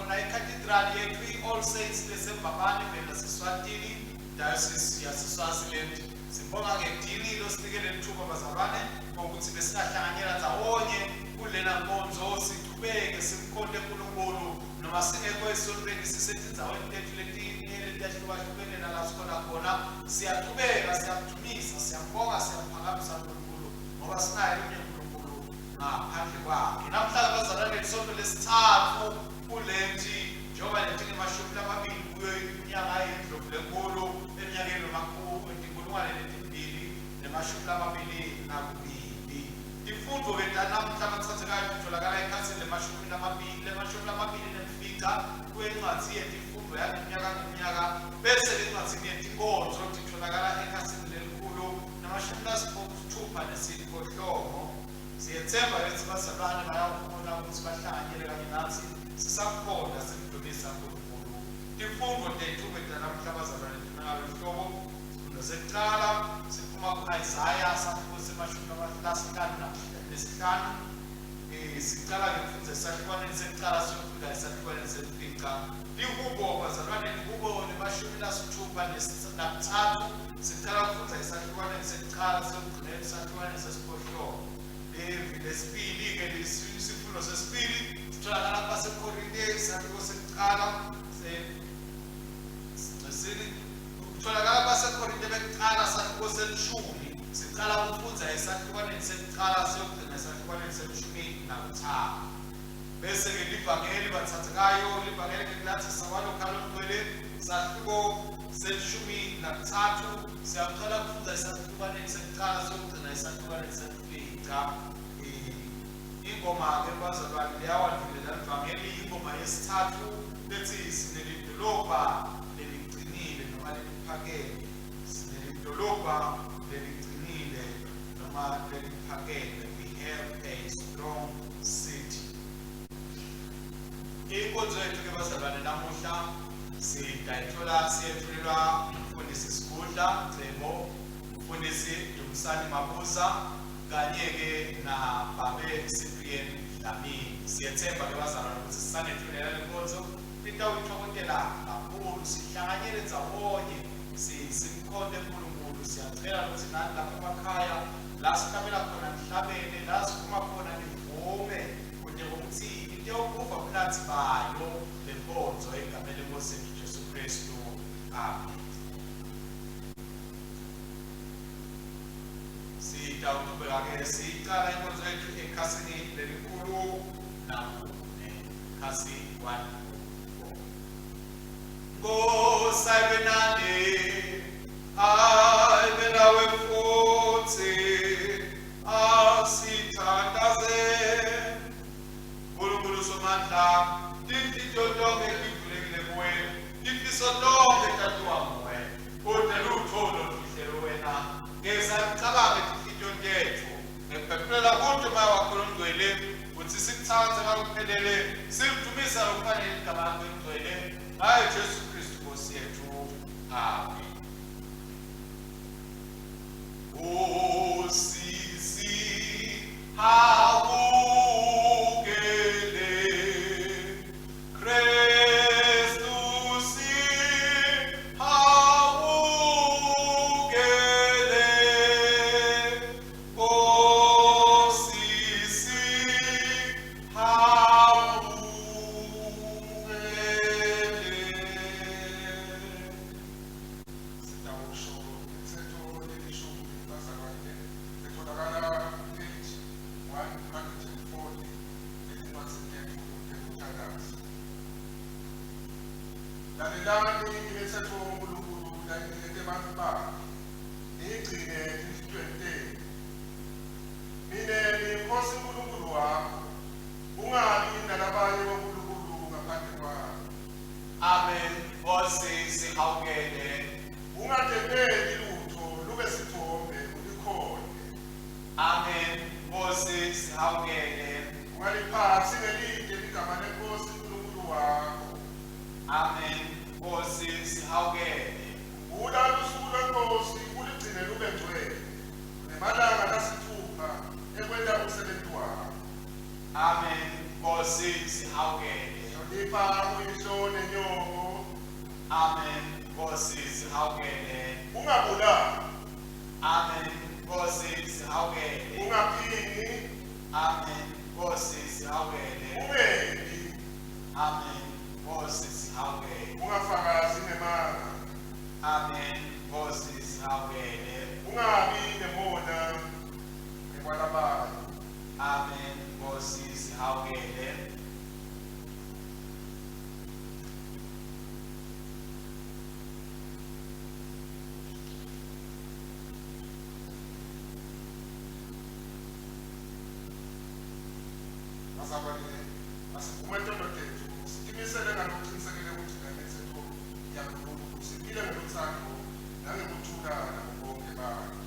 khona eCathedral yethu i-All Saints leseMbabane vela seSwatini, Diocese yaseSwaziland. Sibonga ngedini losinike lelithuba bazalwane ngokuthi besingahlanganyela ndzawonye kulena nkonzo, sichubeke simkhonte uNkulunkulu noma singekho esontweni, sisetindzaweni tethu letinye letahlukahlukene nala sikhona khona. Siyachubeka siyamdumisa, siyambonga, siyaphakamisa uNkulunkulu ngoba sinaye lunye uNkulunkulu ngaphandle kwakhe. Namhla bazalwane, lisonto lesithathu kulenti, njengoba letingemashumi lamabili kuyo inyanga yeNdlovulenkulu eminyakeni 2022. Tifundvo-ke tanamuhla bathathekayo titholakala ekhasini lemashumi lamabili nemfica kwencwadzi yetifundvo yangeminyaka ngeminyaka, bese lencwadzini yetinkonzo titholakala ekhasini 169. Siyethemba kutsi bazalwane bayawubona ukuthi bahlanganyele kanye natsi sisakhona simdumisa uNkulunkulu. Tifundvo tethu-ke tanamuhla bazalwane tinalo hlobo. Sifundo sekucala siphuma ku-Isaya sahluko se-55. Sicala ngekufundza esahlukwaneni sekucala siyofika esahlukwaneni semfica. Lihubo bazalwane, lihubo 63, sicala kufundza esahlukwaneni sekucala siyogcina esahlukwaneni sesiphohlongo. Levi lesibili-ke, sifundo sesibili sitholakala kubaseKorinte isahluko sekucala sini, kutholakala kubaseKorinte bekucala sahluko selishumi, sicala kufundza esahlukwaneni sekucala siyogcina esahlukwaneni selishumi nakuthathu. Bese-ke livangeli bathathekayo, livangeli ngekulandzisa kwaLukha longcwele sahluko 13, siyaqala kufundza esahlukwaneni sekucala siyogcina esahlukwaneni semfica. Ingoma-ke bazalwane leyawandvulela livangeli ingoma yesithathu lethi "Sinelidolobha leligcinile noma leliphakeme", "Sinelidolobha leligcinile noma leliphakeme", "We have a strong city". Inkonzo yethu-ke bazalwane namuhla sitayithola siyethulelwa umfundisi Sigudla Cebo, umfundisi Dumisani Mabuza kanye-ke nababe Cyprian Dlamini. Siyethemba-ke bazalwane ukuthi sisanethulela le nkonzo nitawuyithokothela kakhulu, sihlanganyele ndzawonye simkhonte uNkulunkulu. Siyacela ukuthi nani lapha emakhaya la sihlabela khona nihlabele, la siphuma khona nivume, kude ngokuthi nitewukuva bunandzi bayo le nkonzo egameni lenkosi yethu Jesu Kristu, amen. Sitawuchubeka-ke siyicala inkonzo yethu ekhasini 104, khasi 104. Nkosi ayibe nani, ayibe nawe futhi. Asithandaze. Nkulunkulu Somandla, tinhlitiyo tonke tivulekile kuwe, tifiso tonke tatiwa nguwe, kute lutho lolufihlelwe wena. Geza ticabange tinhlitiyo tetfu ngekuphefumulela kuto Moya wakho longcwele, kutsi sikutsandze ngalokuphelele, silidumise ngalokufanele igama lakho lelingcwele, ngaye Jesu Kristu Nkosi yethu, amen. Nkosi sihawukele, Kristu sihawukele, Nkosi sihawukele. Sitawusho imitsetfo lelishumi bazalwane, letfolakala ku-page 140 etincwadzini tetfu tekuthandaza. Lalelani imitsetfo Nkulunkulu layinikete bantfu bakhe, niyigcine etinhlitiyweni tenu. Mine ngiyiNkhosi Nkulunkulu wakho, ungabi nalabanye bonkulunkulu ngaphandle kwami. Amen. Nkosi sihawukele. Ungatenteli lutfo lube sitfombe ulikhonte. Amen. Nkosi sihawukele. Ungaliphatsi ngelite ligama leNkhosi Nkulunkulu wakho. Amen. Nkosi sihawukele. Khumbula lusuku lweNkhosi uligcine lube ngcwele. Unemalanga lasitfupha ekwenta umsebenti wakho. Amen. Nkosi sihawukele. Hlonipha uyihlo nenyoko. Amen. Nkosi sihawukele. Ungabulali. Amen. Nkosi sihawukele. Ungaphingi. Amen. Nkosi sihawukele. Ungebi. Amen. Nkosi sihawukele. Ungafakazi ngemanga. Amen. Nkosi sihawukele. Ungabi nemona ngekwalabanye. Amen. Nkosi sihawukele. Bazalwane, asivume tono tetfu, sitimisele ngalokucinisekile kugcina imitsetfo yaNkulunkulu, siphile ngelutsandvo nangekuthula nabo bonkhe bantfu.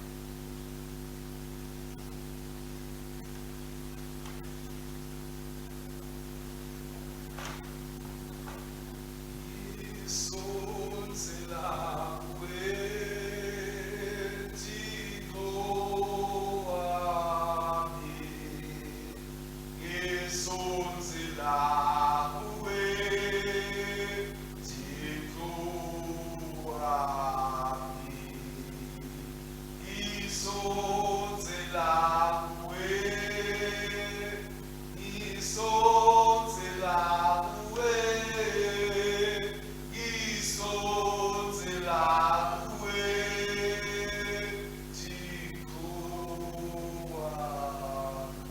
Isondzela kuwe, Thixo wami. Ngisondzela kuwe, Thixo wami. Ngisondzela kuwe, ngisondzela kuwe, ngisondzela kuwe, Thixo wami.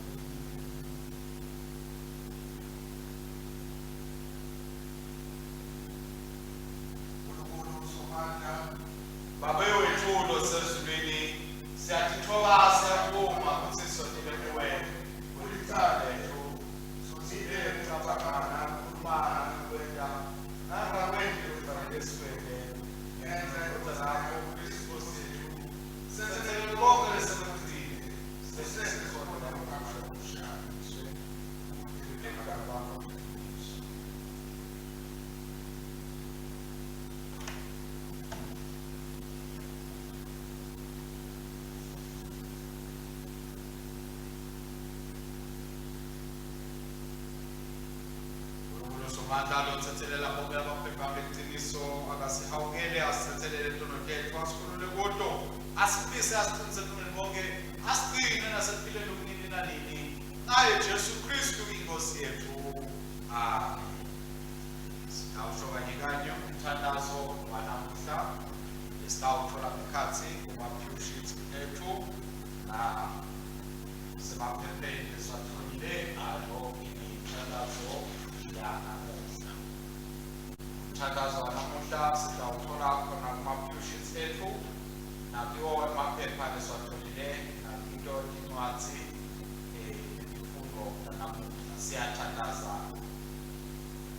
Nkulunkulu Somandla, Babe wethu losezulwini, siyatithoba siyavuma kutsi sonile kuwe. Kulicala letfu, sonile kucabangana, Kukhulumana, kwenta nangakwenti lokufanele sikwente. Ngenca Indodana yakho, Kristu Nkosi yethu, senzele konke lesekwentile. Sesise khona ngokusha. Igama lakho lidvunyiswe. Nkulunkulu Somandla lothethelela bonke abaphenduka ngeqiniso akasihawukele asithethelele tono tetfu asikhulule kuto asiphise asiqinise ebulungeni bonke asigcine nasekuphileni okunini nanini ngaye Jesu Kristu inkosi yethu. Amen. Sitawusho kanye kanye umthandazo wanamuhla esitawuthola ngekhatsi kuma-pew sheets ethu na semaphepheni lesiwatfolile alo imithandazo yanamuhla. Umthandazo wanamuhla sitawuthola khona kuma-pew sheets ethu nakiwo emaphepha lesiwatfolile nakito tincwadzi tifundvo tanamuhla. Siyathandaza.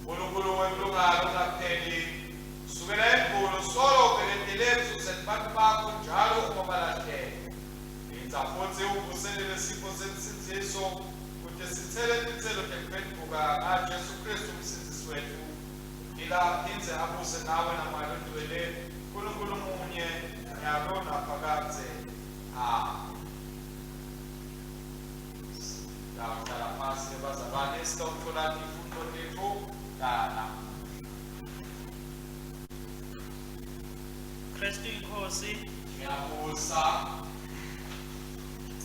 Nkulunkulu wekulunga lokungapheli, kusukela endvulo solo ubheketele ekususeni bantfu bakho njalo uma balahleka. Phindza futsi uvuselele sipho sensindziso kute sitsele titselo tekuphendvuka ngaJesu Kristu uMsindzisi wetfu. Uphila aphindze abuse nawe naMoya Longcwele, Nkulunkulu munye, nyalo naphakadze. Amen. Sitawuhlala phasi bazalwane sitawutfola tifundvo tetfu tanamuhla. Kristu inkosi. Ngiyabusa.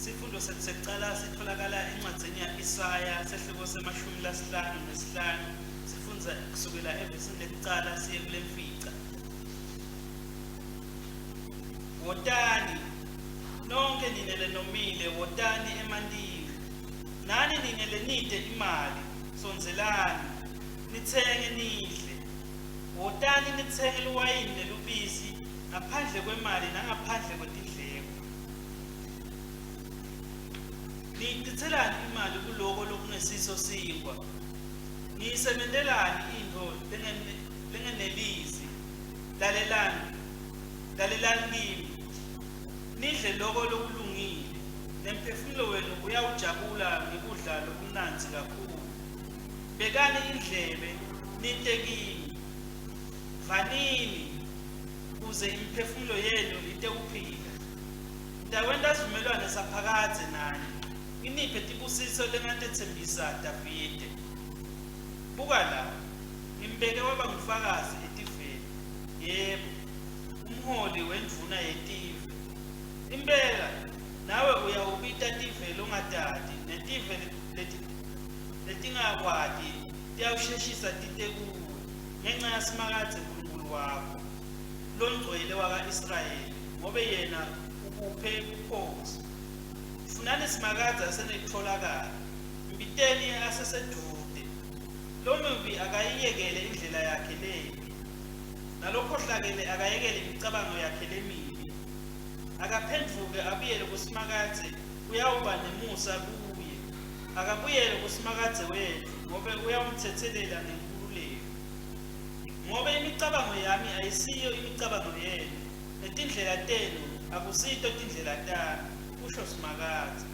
Sifundo sethu sekucala sitholakala encwadzini ya-Isaya sehluko se-55 sifundza kusukela evesini lekucala siye kulemfica. Wotani nonke nine lenomile, wotani emantini. Nani nine lenite imali, sondzelani nitsenge nidle. Wotani nitsenge liwayini nelubisi ngaphandle kwemali nangaphandle kwetindleko. Niyicitselani imali kuloko lokungesiso sinkwa? Niyisebentelani intfo lengenelisi? Lalelani, lalelani kimi, nidle loko lokulungile, nemphefumulo wenu uyawujabula ngekudla lokumnandzi kakhulu. Bekani indlebe, nite kimi. Vanini, kuze imiphefumulo yenu itewuphila. Ngitawenta sivumelwane saphakadze nani, nginiphe tibusiso lengatetsembisa Davide. Buka la, Ngimbeke waba ngufakazi etiveni, yebo, umholi wendvuna yetive. Impela, nawe uyawubita tive longatati, netive letingakwati tiyawusheshisa tite kuwe, ngenca yaSimakadze Nkulunkulu wakho, Longcwele waka-Israyeli, ngobe yena ukuphe bukhosi. Funani Simakadze asenekutfolakala, mbiteni asesedvute. Lomubi akayiyekele indlela yakhe lembi, nalokhohlakele akayekele imicabango yakhe lemibi. Akaphendvuke abuyele kuSimakadze, uyawuba nemusa kuye. Akabuyele kuSimakadze wetfu, ngobe uyawumtsetselela ngenkhululeko. Ngobe imicabango yami ayisiyo imicabango yenu, netindlela tenu akusito tindlela tami, kusho Simakadze.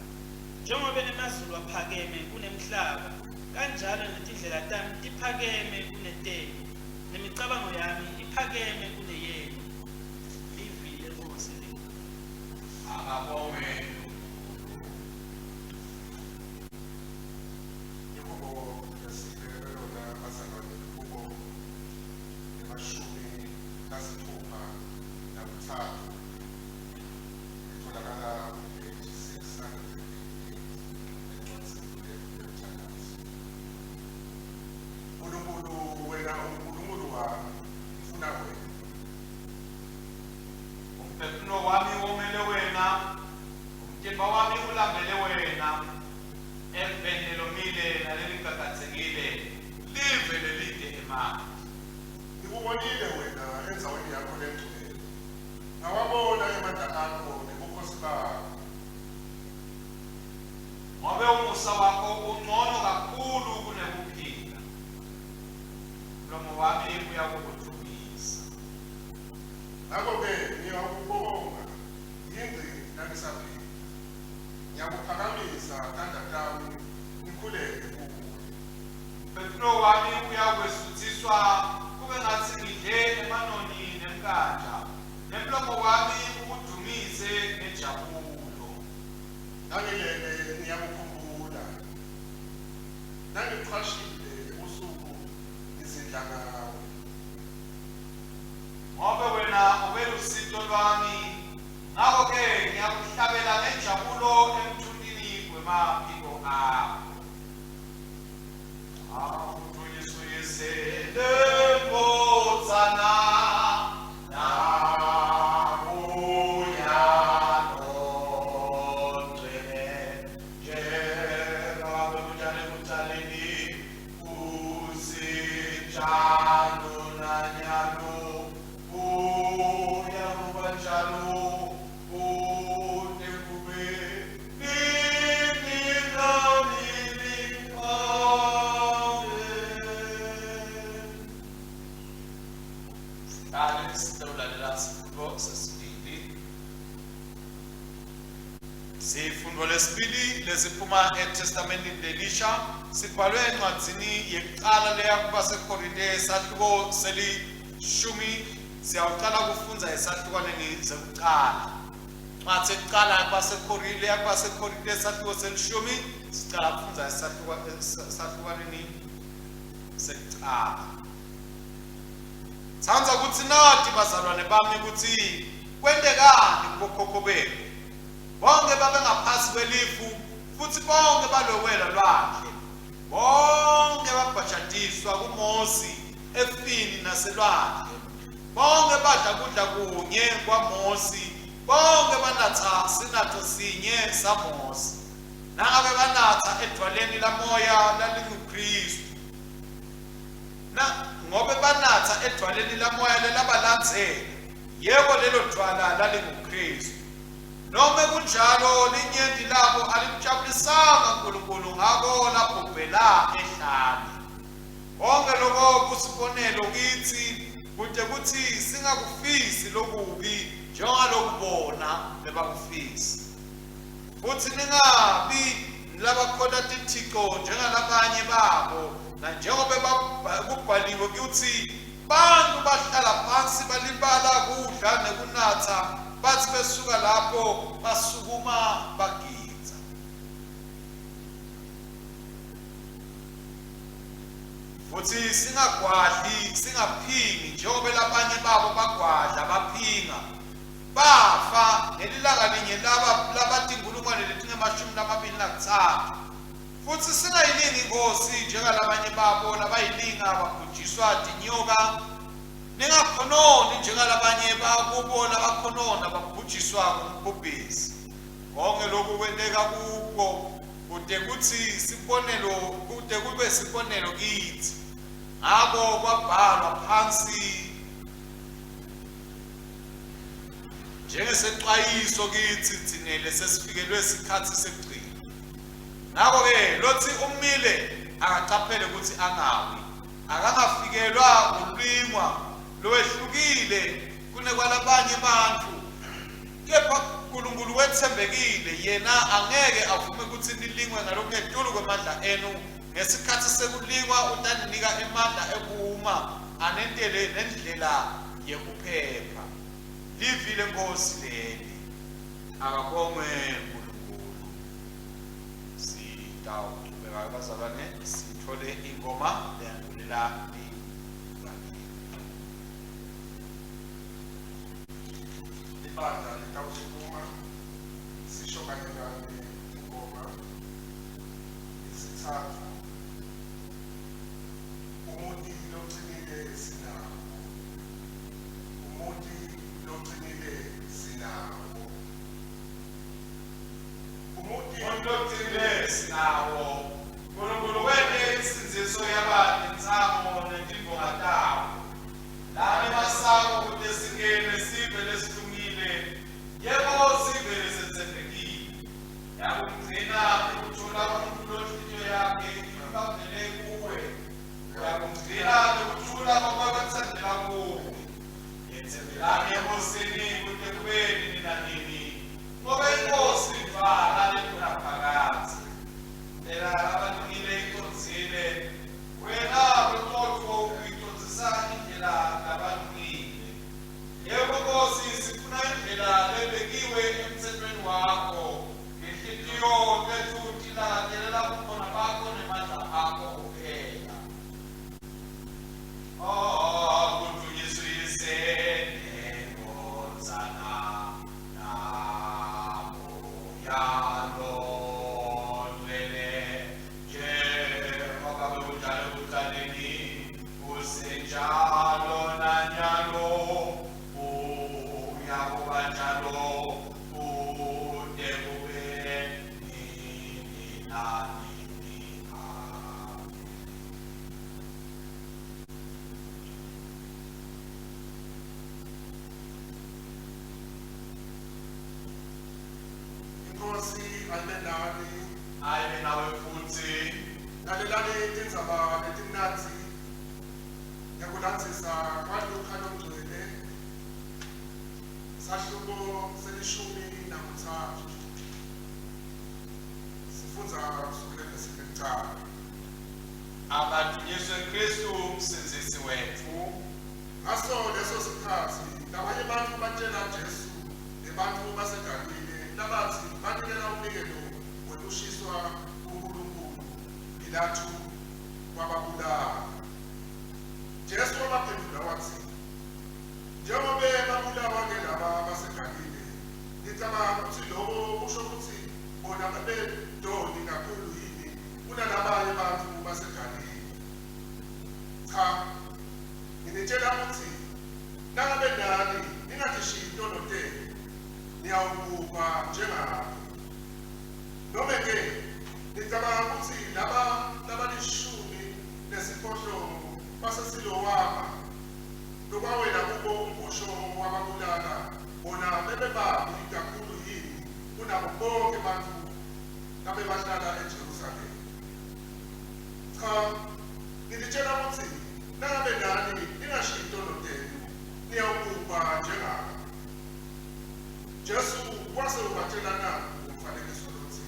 Njengobe emazulu aphakeme kunemhlaba, kanjalo netindlela tami tiphakeme kunetenu, nemicabango yami iphakeme kuneyenu. Livi leNkosi leli. Akabongwe Ihubo lesibekele lona bazalwane ihubo 63 itholakala ku-page 688 encwadzini yemthandazo. Nkulunkulu wena unguNkulunkulu wami, ngifuna wena. Umphefumulo wami womele wena, umtimba wami ulambele wena, eveni lelomile naleligagadzekile, live lelide emanti. Ngikubonile wena endzaweni yakho lengcwele, ngawabona emandla akho nebukhosi bakho. Ngobe umusa wakho ungcono kakhulu kunekuphila, umlomo wami uyakukudumisa. Ngakho-ke ngiyakubonga yingci nangisaphila, ngiyakuphakamisa tandla tami ngikhuleke kuwe. Umphefumulo wami uyakwesutsiswa kube ngatsi ngidle emanoni nemkanja, nemlomo wami ukudumise ngenjabulo. Nangilele ngiyakukhumbula, nangichwashile ebusuku ngizindla ngawe. Ngobe wena ube lusito lwami, ngako-ke ngiyakuhlabela ngenjabulo emthuntini wemaphiko akho. Akudunyiswe Uyise neNdvodzana naMoya Longcwele, njengoba bekunjalo ekucaleni, kusenjalo nanyalo, kuyakuba njalo kute kube nini nanini. Amen. Sihlale sitawulalela sifundo sesibili. Sifundo lesibili lesiphuma eTestamentini lelisha sibhalwe encwadzini yekucala leya kubaseKorinte sahluko selishumi siyawucala kufundza esahlukwaneni sekucala. Ncwadzi yekucala kubaseKorinte leya kubaseKorinte sahluko selishumi sicala kufundza esahlukwaneni sekucala. Tsandza kutsi nati bazalwane bami kutsi kwentekani kubokhokho benu. Bonke babengaphasi kwelifu futsi bonke balwewela lwandle. Bonke babhajatiswa kuMosi efini naselwandle. Bonke badla kudla kunye kwaMosi, bonke banatsa sinatfo sinye saMosi. Nangabe banatsa edvwaleni lamoya lalinguKhristu. Na, ngobe banatsa edvwaleni lamoya lelabalandzela, yebo lelo dvwala lalinguKhristu. Nome kunjalo, linyenti labo alimjabulisanga Nkulunkulu, ngako labhubhela ehlane. Konke loko kusibonelo kitsi, kute kutsi singakufisi lokubi njengaloku bona bebakufisa. Futsi ningabi ngulabakhonta tithico njengalabanye babo, nanjengobe kubhaliwe kutsi, Bantfu bahlala phansi balibala kudla nekunatsa, batsi besuka lapho basukuma bagidza. Futhi singagwadli, singaphingi njengoba labanye babo bagwadla baphinga. Bafa ngelilanga linye laba labatinkulungwane letingemashumi lamabili nakutsatfu. Futhi singayilingi iNkhosi njengalabanye babo labayilinga babhujiswa tinyoka. Ningakhononi njengalabanye bakubo labakhonona babhujiswa ngumbhubhisi. Konke lokhu kwenteka kubo kute kutsi sibonelo kute kube sibonelo kitsi. Ngako kwabhalwa phansi njengesexwayiso kitsi tsine lesesifikelwe sikhatsi sekugcina. Ngako-ke lotsi umile akacaphele kutsi angawi, akangafikelwa ngulwingwa lowehlukile kunekwalabanye bantfu. Kepha Nkulunkulu wetsembekile, yena angeke avume kutsi nilingwe ngalokungetulu kwemandla enu. Ngesikhatsi sekulingwa utaninika emandla ekuma, anentele nendlela yekuphepha. Livi leNkhosi leli. Akabongwe Nkulunkulu. Sitawuchubeka bazalwane sithole ingoma leyandulela livangeli. Libandla litawusukuma sisho kanye kanye ingoma yesitsatfu. Umuti locinile sinawo. Umuti locinile sinawo. Umuti locinile sinawo. Nkulunkulu wente insindziso yaba tintsamo netindvonga tawo. Lani masango kute singene sive lesilungile, yebo sive lesetsembekile. Yakumgcina ukuthola umuntu lonhliziyo yakhe ibambele kuwe. Uyakumgcina nokuthula kwabakwetsembela kuwe. Yetsembelani eNkosini kute kube nini nanini, ngoba iNkosi idvwala lengunaphakadze. Indlela labalungile icondzile, wena loqotfo uyicondzisa indlela labalungile. Yebo Nkosi, sifuna indlela lebekiwe emtsetfweni wakho. Tinhlitiyo tetfu tilangatelela bukhona bakho nemandla akho kuphela. Oh, kudvunyiswe Uyise neNdvodzana naMoya Longcwele, njengoba bekunjalo ekucaleni, kusenjalo nanyalo, kuyakuba njalo kude kube nini nanini. Amen. Inkosi ayibe nani. Ayibe nawe futhi. Lalelani tindzaba letimnandzi ngekulandzisa kwaLukha longcwele sahluko sel-13. Sifundza kusukela evesini lekucala. Akadunyiswe Kristu umsindzisi wetfu. Ngaso leso sikhatsi labanye bantfu batjela Jesu ngebantfu baseGalile labatsi banikela umnikelo wekushiswa kuNkulunkulu, Pilatu wababulala. Jesu wabaphendvula watsi, Njengobe babulawa-ke laba baseGalile, nicabanga kutsi loko kusho kutsi bona babetoni kakhulu yini kunalabanye bantfu baseGalile? Cha, nginitjela kutsi nangabe nani ningatishiyi tono tenu, niyawubhubha njengabo. Nome-ke nicabanga kutsi laba labalishumi nesiphohlongo baseSilowama lokwawela kubo umbhoshongo wababulala, bona bebebabi kakhulu yini kunabo bonkhe bantfu labebahlala eJerusalema? Cha, nginitjela kutsi nangabe nani ningashiyi tono tenu, niyawubhubha njengabo. Jesu wase ubatjela naku umfanekiso lotsi,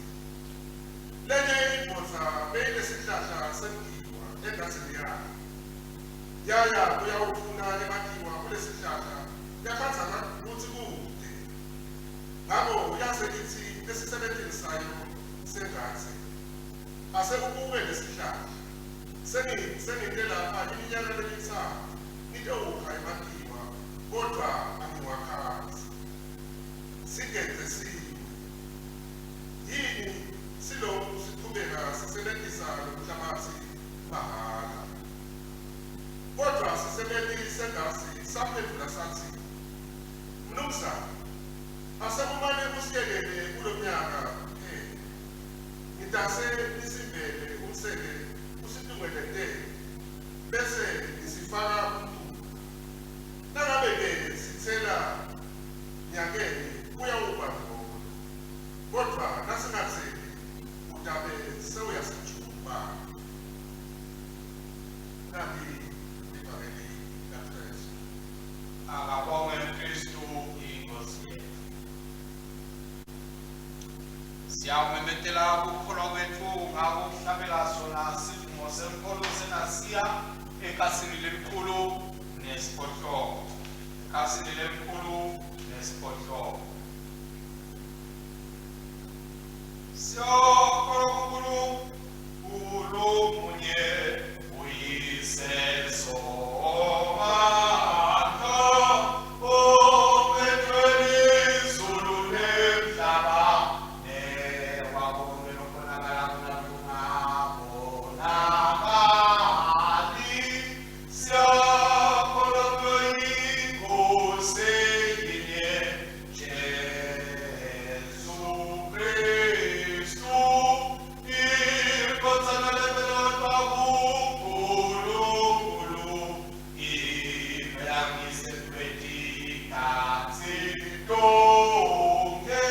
Lenye indvodza beyinesihlahla semkhiwa engadzeni yayo. Yaya kuyawufuna emakhiwa kulesihlahla, yakhandza kutsi kute. Ngako yase itsi esisebentini sayo sengadze, Ase ubuke lesihlahla, Sengite lapha iminyaka lemitsatfu ngitewukha emakhiwa, kodvwa angiwakhandzi. Sigedze siwe. Yini siloku sichubeka sisebentisa lomhlabatsi mahhala? Kodvwa sisebenti sengadzi saphendvula satsi, Mnumzane, asekumane usiyekele kulomnyaka kuphela, ngitase ngisimbele umsele usitungeletele, bese ngisifaka umcuba. Nangabe-ke sitsela nyakenye kuyawuba ncono, kodvwa nasingatseli utabe sewuyasijuba. Nali livangeli laKhristu. Akabongwe Kristu iNkosi yetfu. Siyawumemetela kukholwa kwetfu ngako kuhlabela sona sivumo senkholo senasiya ekhasini lelikhulu nesiphohlongo. Ekhasini lelikhulu nesiphohlongo. Siyakholwa kuNkulunkulu munye uyise Somandla ophethwe lizulu nemhlaba newako konke lokubonakala kunalokungabonakali. Siyakholwa kuyiNkosi yinye Jesu Kristu, iNdvodzana levelelwa kuNkulunkulu, ivela kuyise kwetikhatsi tonkhe,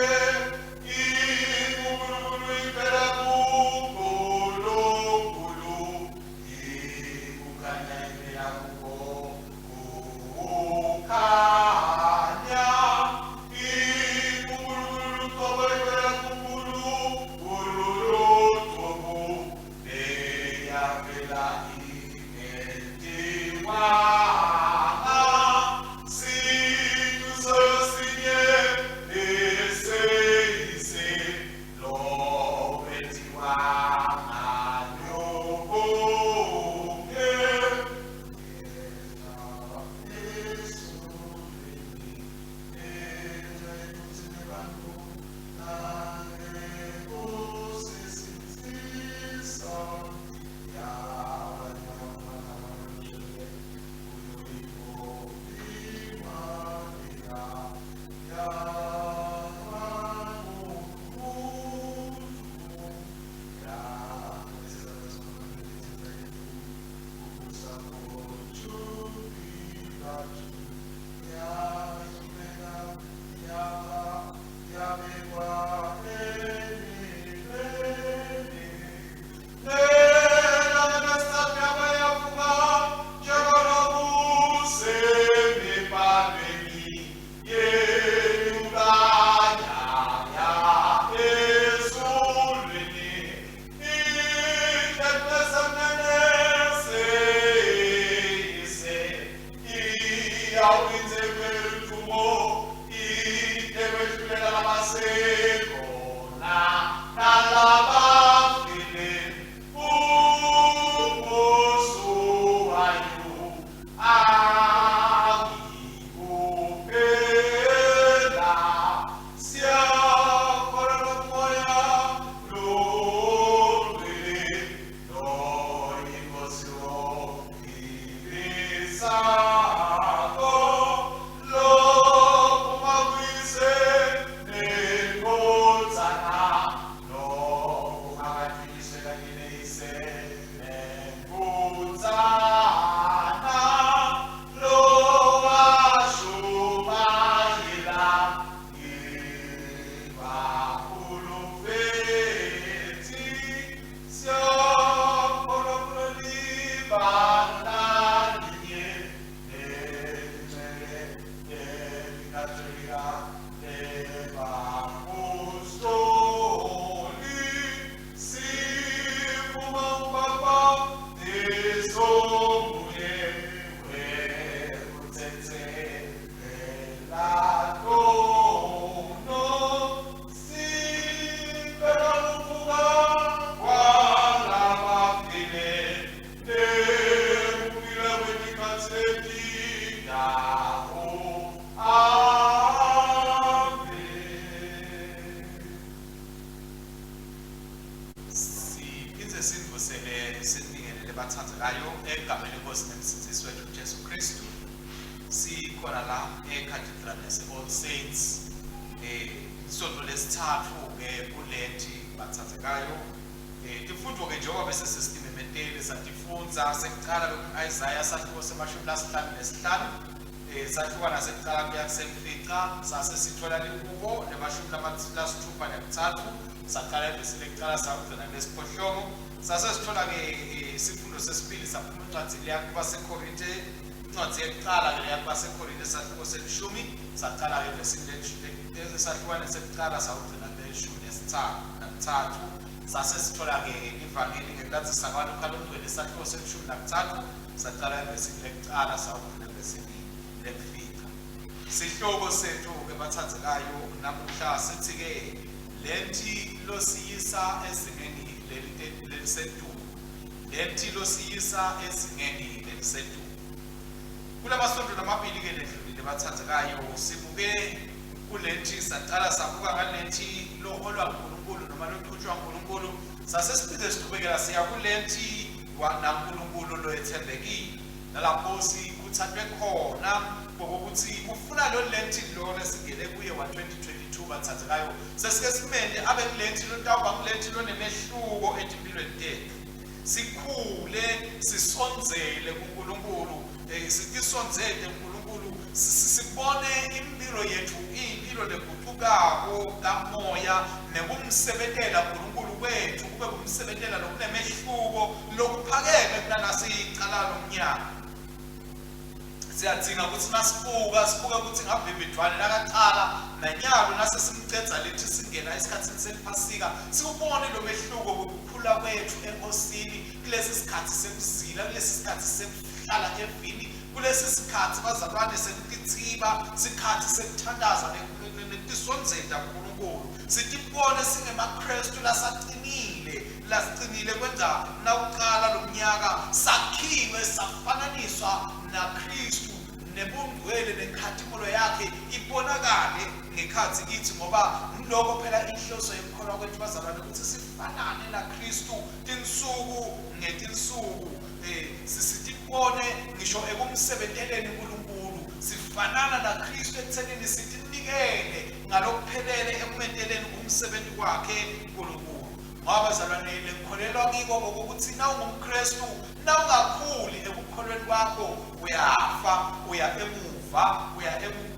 inguNkulunkulu ivela kuNkulunkulu, ikukhanya ivela kuko kukhanya, inguNkulunkulu lucobo ivela kuNkulunkulu lucobo, leyavela ingentiwanga, sicu sesinye neseyise lowentiwanga lokonke. Nalabafile umusu wayo angikuphela. Siyakholwa lomoya longcwele loyinkosi ophilisako. Lendawo. Amen. Siphinde sivusele sinibingelele bathandekayo egameni lenkosi nemsindisi wethu Jesu Kristu. Sikhona la eCathedral yase All Saints isonto lesithathu ke kulenti bathandekayo. Tifundvo ke njengoba bese sesitimemetele satifundza sekucala ku-Isaiah sahluko semashumi lasihlanu nesihlanu sahlukana sekucala kuya kusemfica sase sithola lihubo lemashumi lasithupha nekuthathu saqala evesi lekucala sakugcina kulesiphohlongo sase sithola-ke isifundo sesibili saphuma incwadzini leyakubasekorinte incwadzi yekucala-ke leyakubasekorinte sahluko selishumi saqala-ke evesini esahlukane sekucala sakugcina kulelishumi nesithathu sase sithola-ke ivangeli ngekulandzisa kwaLukha longcwele sahluko selishumi nakuthathu saqala evesini lekucala sakugcina evesini lemfica. Sihloko sethu-ke bathandzekayo namuhla sithi-ke lenti losiyisa ezingeni lelisetulu, lenti losiyisa ezingeni lelisetulu. Kulamasonto lamabili-ke ledlulile bathandzekayo sibuke kulenti saqala sabuka ngalenti loholwa nguNkulunkulu noma lochutshwa nguNkulunkulu sase siphinde sichubekela siya kulenti naNkulunkulu loyethembekile nalapho sikhutsatwe khona ngokuthi ufuna lo lenti lo lesingene kuye wa-2022 bathathekayo sesike simende abe kulenti lotawuba kulenti lonemehluko etimpilweni tethu sikhule sisondzele kuNkulunkulu sitisondzele kuNkulunkulu sibone impilo yethu impilo legucukako kamoya nekumsebentela uNkulunkulu kwethu kube kumsebentela lokunemehluko lokuphakeme kunanasicala lomnyaka. Siyadzinga ukuthi nasibuka sibuke ukuthi ngabhibhidwane nakaqala nanyalo nase simcedza lethi singena esikhathini seliphasika siwubone lo mehluko wokukhula kwethu enkosini kulesi sikhathi sekuzila, kulesi sikhathi sekuhlala evini, kulesi sikhathi bazalwane sekutitsiba, sikhathi sekuthandaza nekutisondzeta kuNkulunkulu. Sitibone singemaKristu lasacinile, lasicinile kwenza nawuqala lo mnyaka sakhiwe safananiswa naKristu nebungcwele nenkhatimulo yakhe ibonakale ngekhathi kithi, ngoba ngiloko phela inhloso yekukholwa kwethu bazalwane ukuthi sifanane naKristu tinsuku ngetinsuku. Sisitibone ngisho ekumsebenteleni uNkulunkulu sifanana naKristu ekuthenini sitinikele ngalokuphelele ekumenteleni umsebenzi wakhe uNkulunkulu. Ngoba bazalwane ngikholelwa kiko ukuthi nawungumKristu nawungakhuli ekukholweni kwakho uyafa, uya emuva,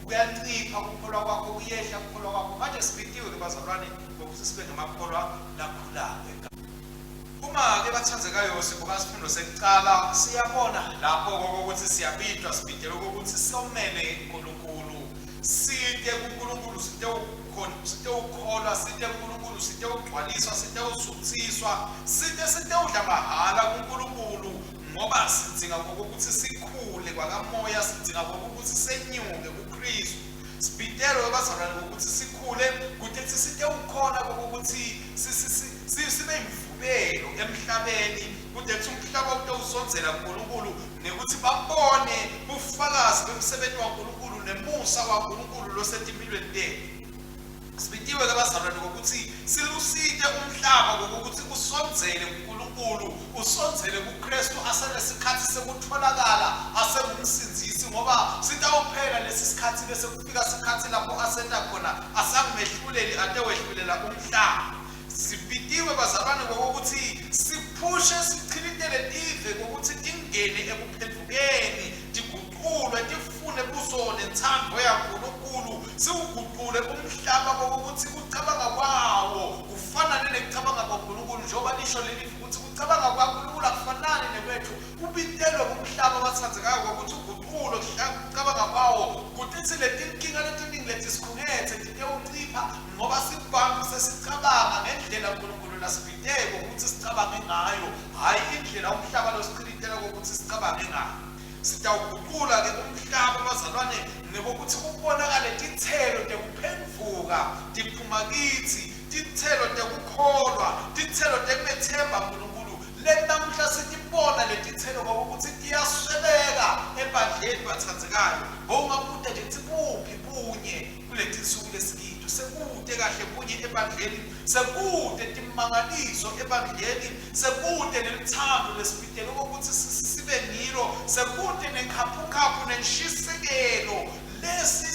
uyancipha ukukholwa kwakho, kuyehla ukukholwa kwakho. Manje sibitiwe-ke bazalwane ngokuthi sibe ngamakholwa lakhulayo. Uma-ke bathandzekayo sibuka sifundo sekucala siyabona lapho kokuthi siyabidwa sibidelwe kokuthi somele uNkulunkulu, site kuNkulunkulu, sitewukholwa, site kuNkulunkulu, sitewugcwaliswa, sitewusuthiswa, site sitewudla mahhala kuNkulunkulu, ngoba sidzinga kokuthi sikhule kwakamoya, sidzinga kokuthi senyuke kuKristu. Sibitelwe bazalwane ngokuthi sikhule kuthi sitewukhona kokuthi sibe imvubelo emhlabeni, kude kuthi umhlaba utewusondzela kuNkulunkulu nekuthi babone bufakazi bemsebenzi waNkulunkulu nemusa waNkulunkulu losetimpilweni tethu. Sibitiwe-ke bazalwane ngokuthi silusite umhlaba ngokuthi usondzele kuNkulunkulu, usondzele kuKristu asenesikhathi sekutholakala asengumsindzisi, ngoba sitawuphela lesi sikhathi bese kufika sikhathi lapho asenta khona asangumehluleli atewehlulela umhlaba. Sibitiwe bazalwane ngokuthi siphushe sichilitele tive ngokuthi tingene ekuphendvukeni, tiguqulwe tifune buso nentsandvo yaNkulunkulu, siwuguqule umhlaba kokuthi kucabanga kwawo kufanane nekucabanga kwaNkulunkulu, njengoba lisho leli ukuthi kucabanga kwaNkulunkulu akufanani nekwethu. Kubitelwe kumhlaba bathandzekayo ngokuthi uguqulwe kucabanga kwawo, kuthi letinkinga letiningi letisikhungethe titewuncipha ngoba sibantu sesicabanga ngendlela uNkulunkulu lasibiteko ukuthi sicabange ngayo, hhayi indlela umhlaba losichilitela kokuthi sicabange ngayo. Sitawuguqula-ke umhlaba bazalwane ngekokuthi kubonakale tithelo tekuphendvuka tiphuma kithi, tithelo tekukholwa, tithelo tekumethemba uNkulunkulu. Lenamuhla sitibona letitselo ngoba ukuthi tiyasweleka ebandleni bathandzekayo. Bowungabuta nje kutsi buphi bunye kuletinsuku lesikito. Sekute kahle bunye ebandleni, sekute timangaliso ebandleni, sekute neluthando lesibitelwe ukuthi sibe ngilo, sekute nenkhaphunkhaphu nenshisekelo. Lesi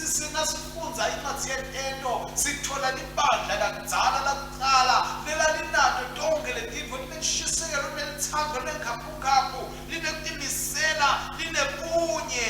sinasifundza incwadzi yeTento sithola libandla lakudzala lakucala lelalinato tonkhe letintfo, linenshisekelo, linelutsandvo, linenkhaphunkhaphu, linekutimisela, linebunye,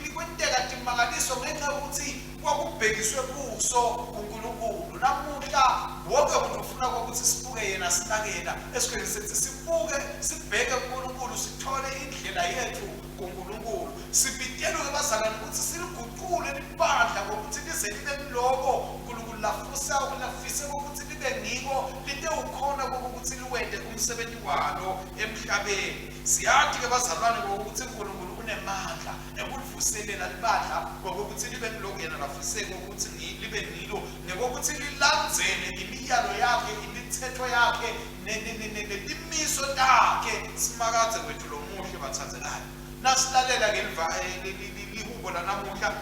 likwenteka timangaliso ngenxa yokuthi kwakubhekiswe buso kuNkulunkulu. Namuhla wonke umuntu ufuna ukuthi sibuke yena sinakena esikhundleni sethi sibuke sibheke uNkulunkulu sithole indlela yethu kuNkulunkulu. Sibitelwe bazalwane ukuthi siliguqule libandla ngokuthi lize libe kuloko uNkulunkulu lafusa lafise ukuthi libe ngiko lite ukhona kokuthi liwente umsebenzi walo emhlabeni. Siyati-ke bazalwane ngokuthi uNkulunkulu unemandla ekulivuselela libandla ngokuthi libe ngiloko yena lafiseke ukuthi libe ngilo, nekokuthi lilandzele imiyalo yakhe, imithetho yakhe netimiso takhe. Simakadze wethu lomuhle bathandzekayo. Nasilalela-ke lihubo lanamuhla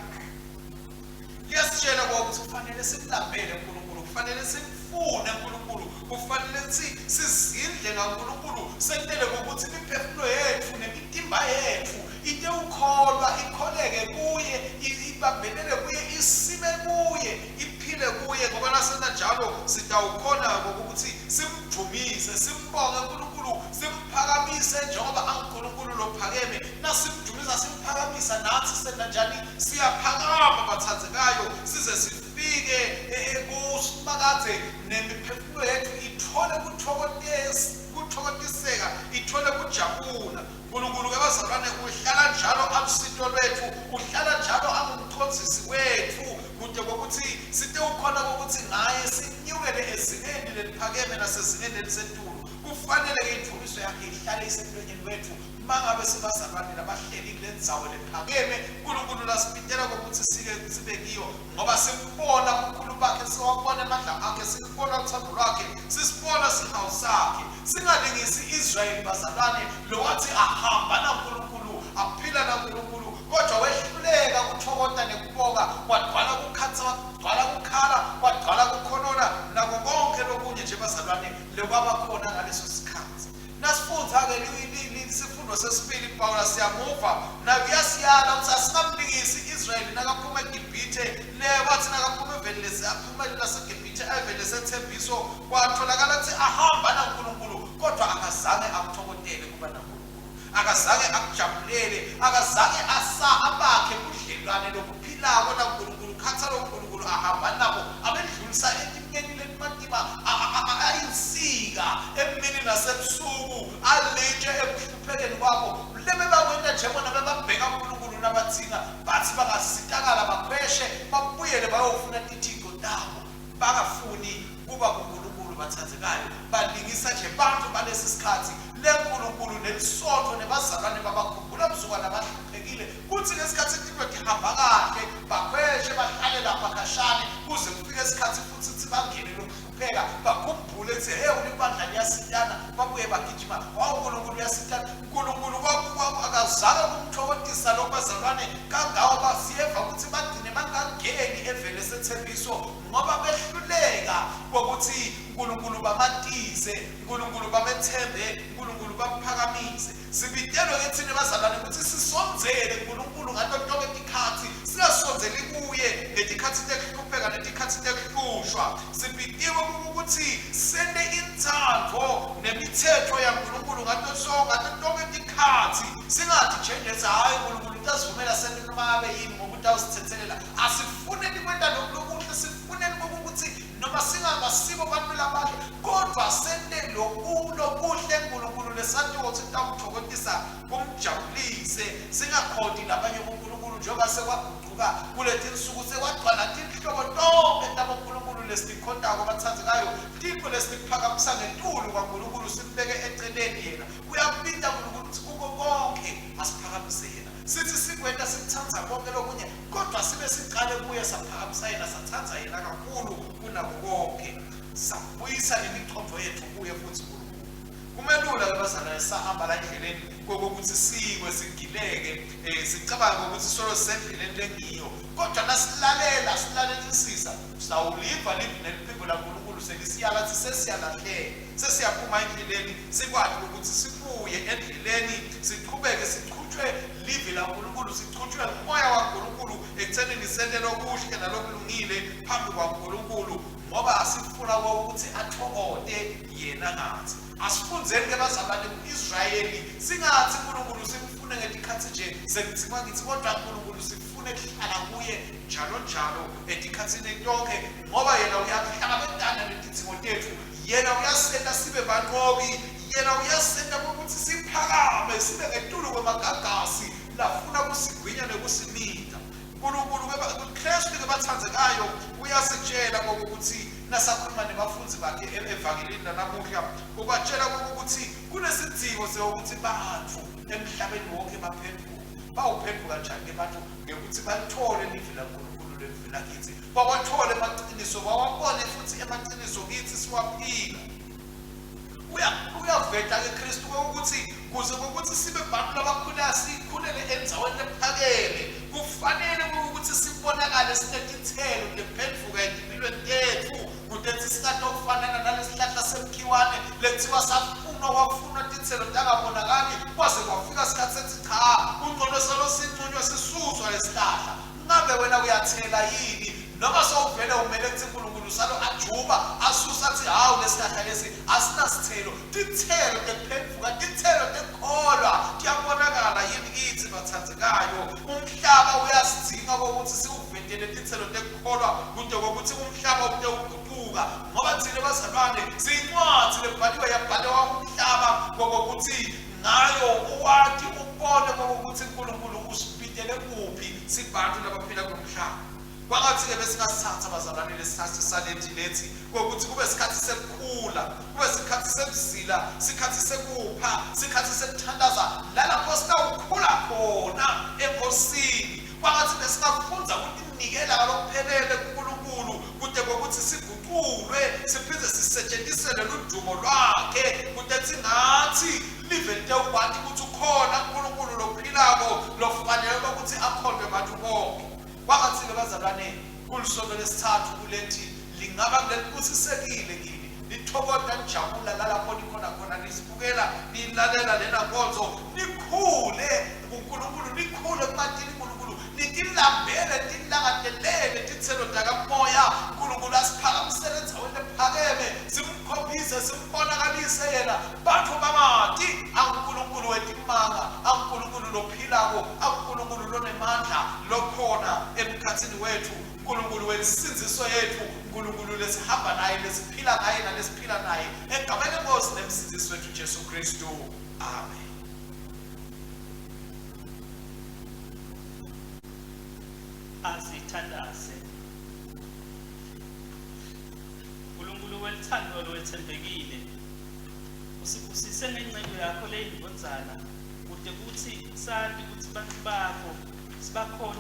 liyasitshela ukuthi kufanele simlambele uNkulunkulu, kufanele simfune uNkulunkulu, kufanele sizindle ngaNkulunkulu, sentele ngokuthi imiphefumulo yethu nemitimba yethu ite ukholwa, ikholeke kuye, ibambelele kuye, isime kuye, iphile kuye, ngoba nasenta njalo sitawukhona ngokuthi simdumise, simbonge uNkulunkulu, simphakamise njengoba anguNkulunkulu lophakeme. Nasimdumisa simphakamisa nathi senta njani? Siyaphakama bathandzekayo size sifike kuSimakadze nemiphefumulo yethu ithole kuthokotiseka, ithole kujabula. uNkulunkulu ke bazalwane uhlala njalo alusito lwethu, uhlala njalo angumqondisi wethu kude kokuthi site ukhona kokuthi ngaye sinyukele ezingeni leliphakeme nasezingeni elisetulu. Kufanele-ke imfundiso yakhe ihlale isemlonyeni wethu mangabe sibazalwane labahleli kule ndzawo lephakeme uNkulunkulu lasibitela kokuthi sike sibe kiyo, ngoba simbona bukhulu bakhe, siwabona amandla akhe, sibona uthando lwakhe, sisibona sihawu sakhe. Singalingisi Israyeli bazalwane lowathi ahamba naNkulunkulu, aphila naNkulunkulu, kodwa wehluleka kuthokota nekuboka, kwagcwala kukhatsa, kwagcwala kukhala, kwagcwala kukhonona nako konke lokunye nje bazalwane lekwaba khona ngaleso sikhathi. Nasifundza-ke isifundo sesibili Pawula siyamuva naye uyasiyala ukuthi asingamlingisi Israyeli nakaphuma eGibhithe le wathi nakaphuma eveni lesi aphuma laseGibhithe eveni lesethembiso kwatholakala ukuthi ahamba naNkulunkulu kodwa akazange akuthokotele kuba naNkulunkulu, akazange akujabulele, akazange asa abakhe budlelwane lobuphilako naNkulunkulu. Khatha loNkulunkulu ahamba nabo abendlulisa etimeni letimatima, ayinsika emini nasebusuku, alitshe ekuhluphekeni kwabo. Lebe bakwenta njengona bebabheka uNkulunkulu nabadzinga, bathi bangasitakala bakhweshe babuyele bayofuna tithico tabo, bangafuni kuba kuNkulunkulu. Bathandzekayo, balingisa nje bantu balesi sikhathi leNkulunkulu nelisonto nebazalwane babakhumbula mzukwana bahluphekile, kuthi ngesikhathi tinto tihamba kahle bakhweshe bahlale lapha khashane kuze kufike isikhathi futhi ukuthi bangene lokuhlupheka, bakhumbule ukuthi hey ulibandla liyasitana, babuye bagijima, wawu uNkulunkulu uyasitana. uNkulunkulu akazange kumthokotisa lokho bazalwane kangako, basiyeva ukuthi bagcine bangangeni evele sethembiso ngoba behluleka kokuthi uNkulunkulu bamatise, uNkulunkulu bamethembe, uNkulunkulu bamphakamise. Sibitelwe ke thina bazalwane ukuthi sisondzele uNkulunkulu ngato tonke tikhatsi, singasondzeli kuye ngetikhatsi tekuhlupheka netikhatsi tekuhlushwa. Sibitiwe ukuthi sente intsandvo nemithetho yaNkulunkulu ngato ngato tonke tikhatsi, singathi nje nje hhayi uNkulunkulu utasivumela sente noma ngabe yini ngoba utawusithethelela. Asifuneni kwenta lokhu lokuhle, sifuneni kokuthi noma singabasibo bantu labahle kodwa sente loku lokuhle uNkulunkulu lesatiwo ukuthi kutawumthokozisa kumjabulise, singakhonti labanye boNkulunkulu njengoba sekwagucuka kuleti nsuku sekwagcwala tinhlobo tonke taboNkulunkulu lesitikhontako bathandzekayo, tintfo lesitiphakamisa ngetulu kwaNkulunkulu simbeke eceleni yena. Uyakubita uNkulunkulu ukuthi kuko konke asiphakamise yena. Sithi sikwenta sikutsandza konke lokunye kodwa sibe sicale kuye saphakamisa yena, satsandza yena kakhulu kunako konke, sabuyisa nemicondo yethu kuye futhi uNkulunkulu. Kumelula ke bazalwane sahamba la endleleni kokuthi siwe sigileke, sicabange ukuthi solo sisendleleni lengiyo, kodwa nasilalela silalelisisa sawuliva livi neliphimbo laNkulunkulu selisiyala thi sesiyalahleka, sesiyaphuma endleleni, sikwati ukuthi sibuye endleleni, siqhubeke sichutshwe livi laNkulunkulu, sichutshwe ngumoya waNkulunkulu ekuthenini sente lokuhle nalokulungile phambi kwaNkulunkulu, ngoba asifuna ukuthi athokote yena ngathi. Asifundzeni ke bazalwane ku-Israyeli, singathi uNkulunkulu simfune ngetikhatsi nje sekudzinga ngithi, kodwa uNkulunkulu sifune kuhlala kuye njalo njalo etikhatsini tonke, ngoba yena uyahlangabetana netidzingo tethu, yena uyasenta sibe banqobi, yena uyasenta ukuthi siphakame sibe ngetulu kwemagagasi lafuna kusigwinya nekusimita. uNkulunkulu Kristu ke bathandzekayo uyasitshela kokuthi nasakhuluma nebafundi bakhe evangelini lanamuhla, ubatshela kokuthi kunesidingo sokuthi bantu emhlabeni wonke baphenduke. Bawuphenduka njani ke bantu? Ngekuthi balithole livi laNkulunkulu lelivela kithi, bawathole emaqiniso, bawabone futhi emaqiniso kithi siwaphila. Uyaveta ke Kristu ukuthi kuze ukuthi sibe bantu labakhula sikhulele endzaweni lephakeme, kufanele ukuthi sibonakale sinetithelo tephenduka etimpilweni tethu, kutethi singatokufanana nalesihlahla semkhiwane lekuthiwa safunwa kwafunwa tithelo tangabonakali, kwaze kwafika isikhathi sethi cha, kungcono solo sinqunywe sisuswa lesihlahla. Ngabe wena uyathela yini, noma sowuvele umele kuthi uNkulunkulu salo ajuba asusa athi hawu lesihlahla lesi asinasithelo? Tithelo tekuphenduka, tithelo tekukholwa tiyabonakala yini kithi bathandzekayo? Umhlaba uyasidzinga kokuthi siwuvetele tithelo tekukholwa kude kokuthi umhlaba ute uguquka, ngoba thina bazalwane siyincwadi lebhaliwe yabhalewa umhlaba kokuthi ngayo uwathi ubone kokuthi uNkulunkulu usibitele kuphi sibantu labaphila kulomhlaba. Kwangathi-ke besingasithatha bazalwane lesikhathi salethi lethi kokuthi kube sikhathi sekukhula, kube sikhathi sekuzila, sikhathi sekupha, sikhathi sekuthandaza, lalapho sitawukhula khona eNkosini. Kwangathi besingafundza kutinikela ngalokuphelele kuNkulunkulu kude kokuthi siguculwe siphinde sisetshentiselwe ludumo lwakhe, kude singathi live litewukwati ukuthi ukhona uNkulunkulu lophilako lofanele ukuthi akhonjwe bantu bonke. Kwangathi-ke bazalwane kulisonto lesithathu kulethi lingaba lelibusisekile kini, nithokota nijabula lalapho nikhona khona, nisibukela nilalela lena nkonzo, nikhule kuNkulunkulu, nikhule kumatini uNkulunkulu, nitilambele nilangatelele titselo takamoya. uNkulunkulu asiphakamisele endzaweni lephakeme, simkhombise simbonakalise yena, bantu bamati anguNkulunkulu wetimanga, anguNkulunkulu lophilako, anguNkulunkulu lonemandla lokhona emkhatsini wethu, uNkulunkulu wensindziso yethu, uNkulunkulu lesihamba naye, lesiphila ngaye nalesiphila naye, egameni lenkosi nemsindzisi wethu Jesu Kristu, amen. Asithandaze. uNkulunkulu welithando lowethembekile, usibusise ngenceku yakho leyindvodzana kute kutsi sati kutsi bantfu bakho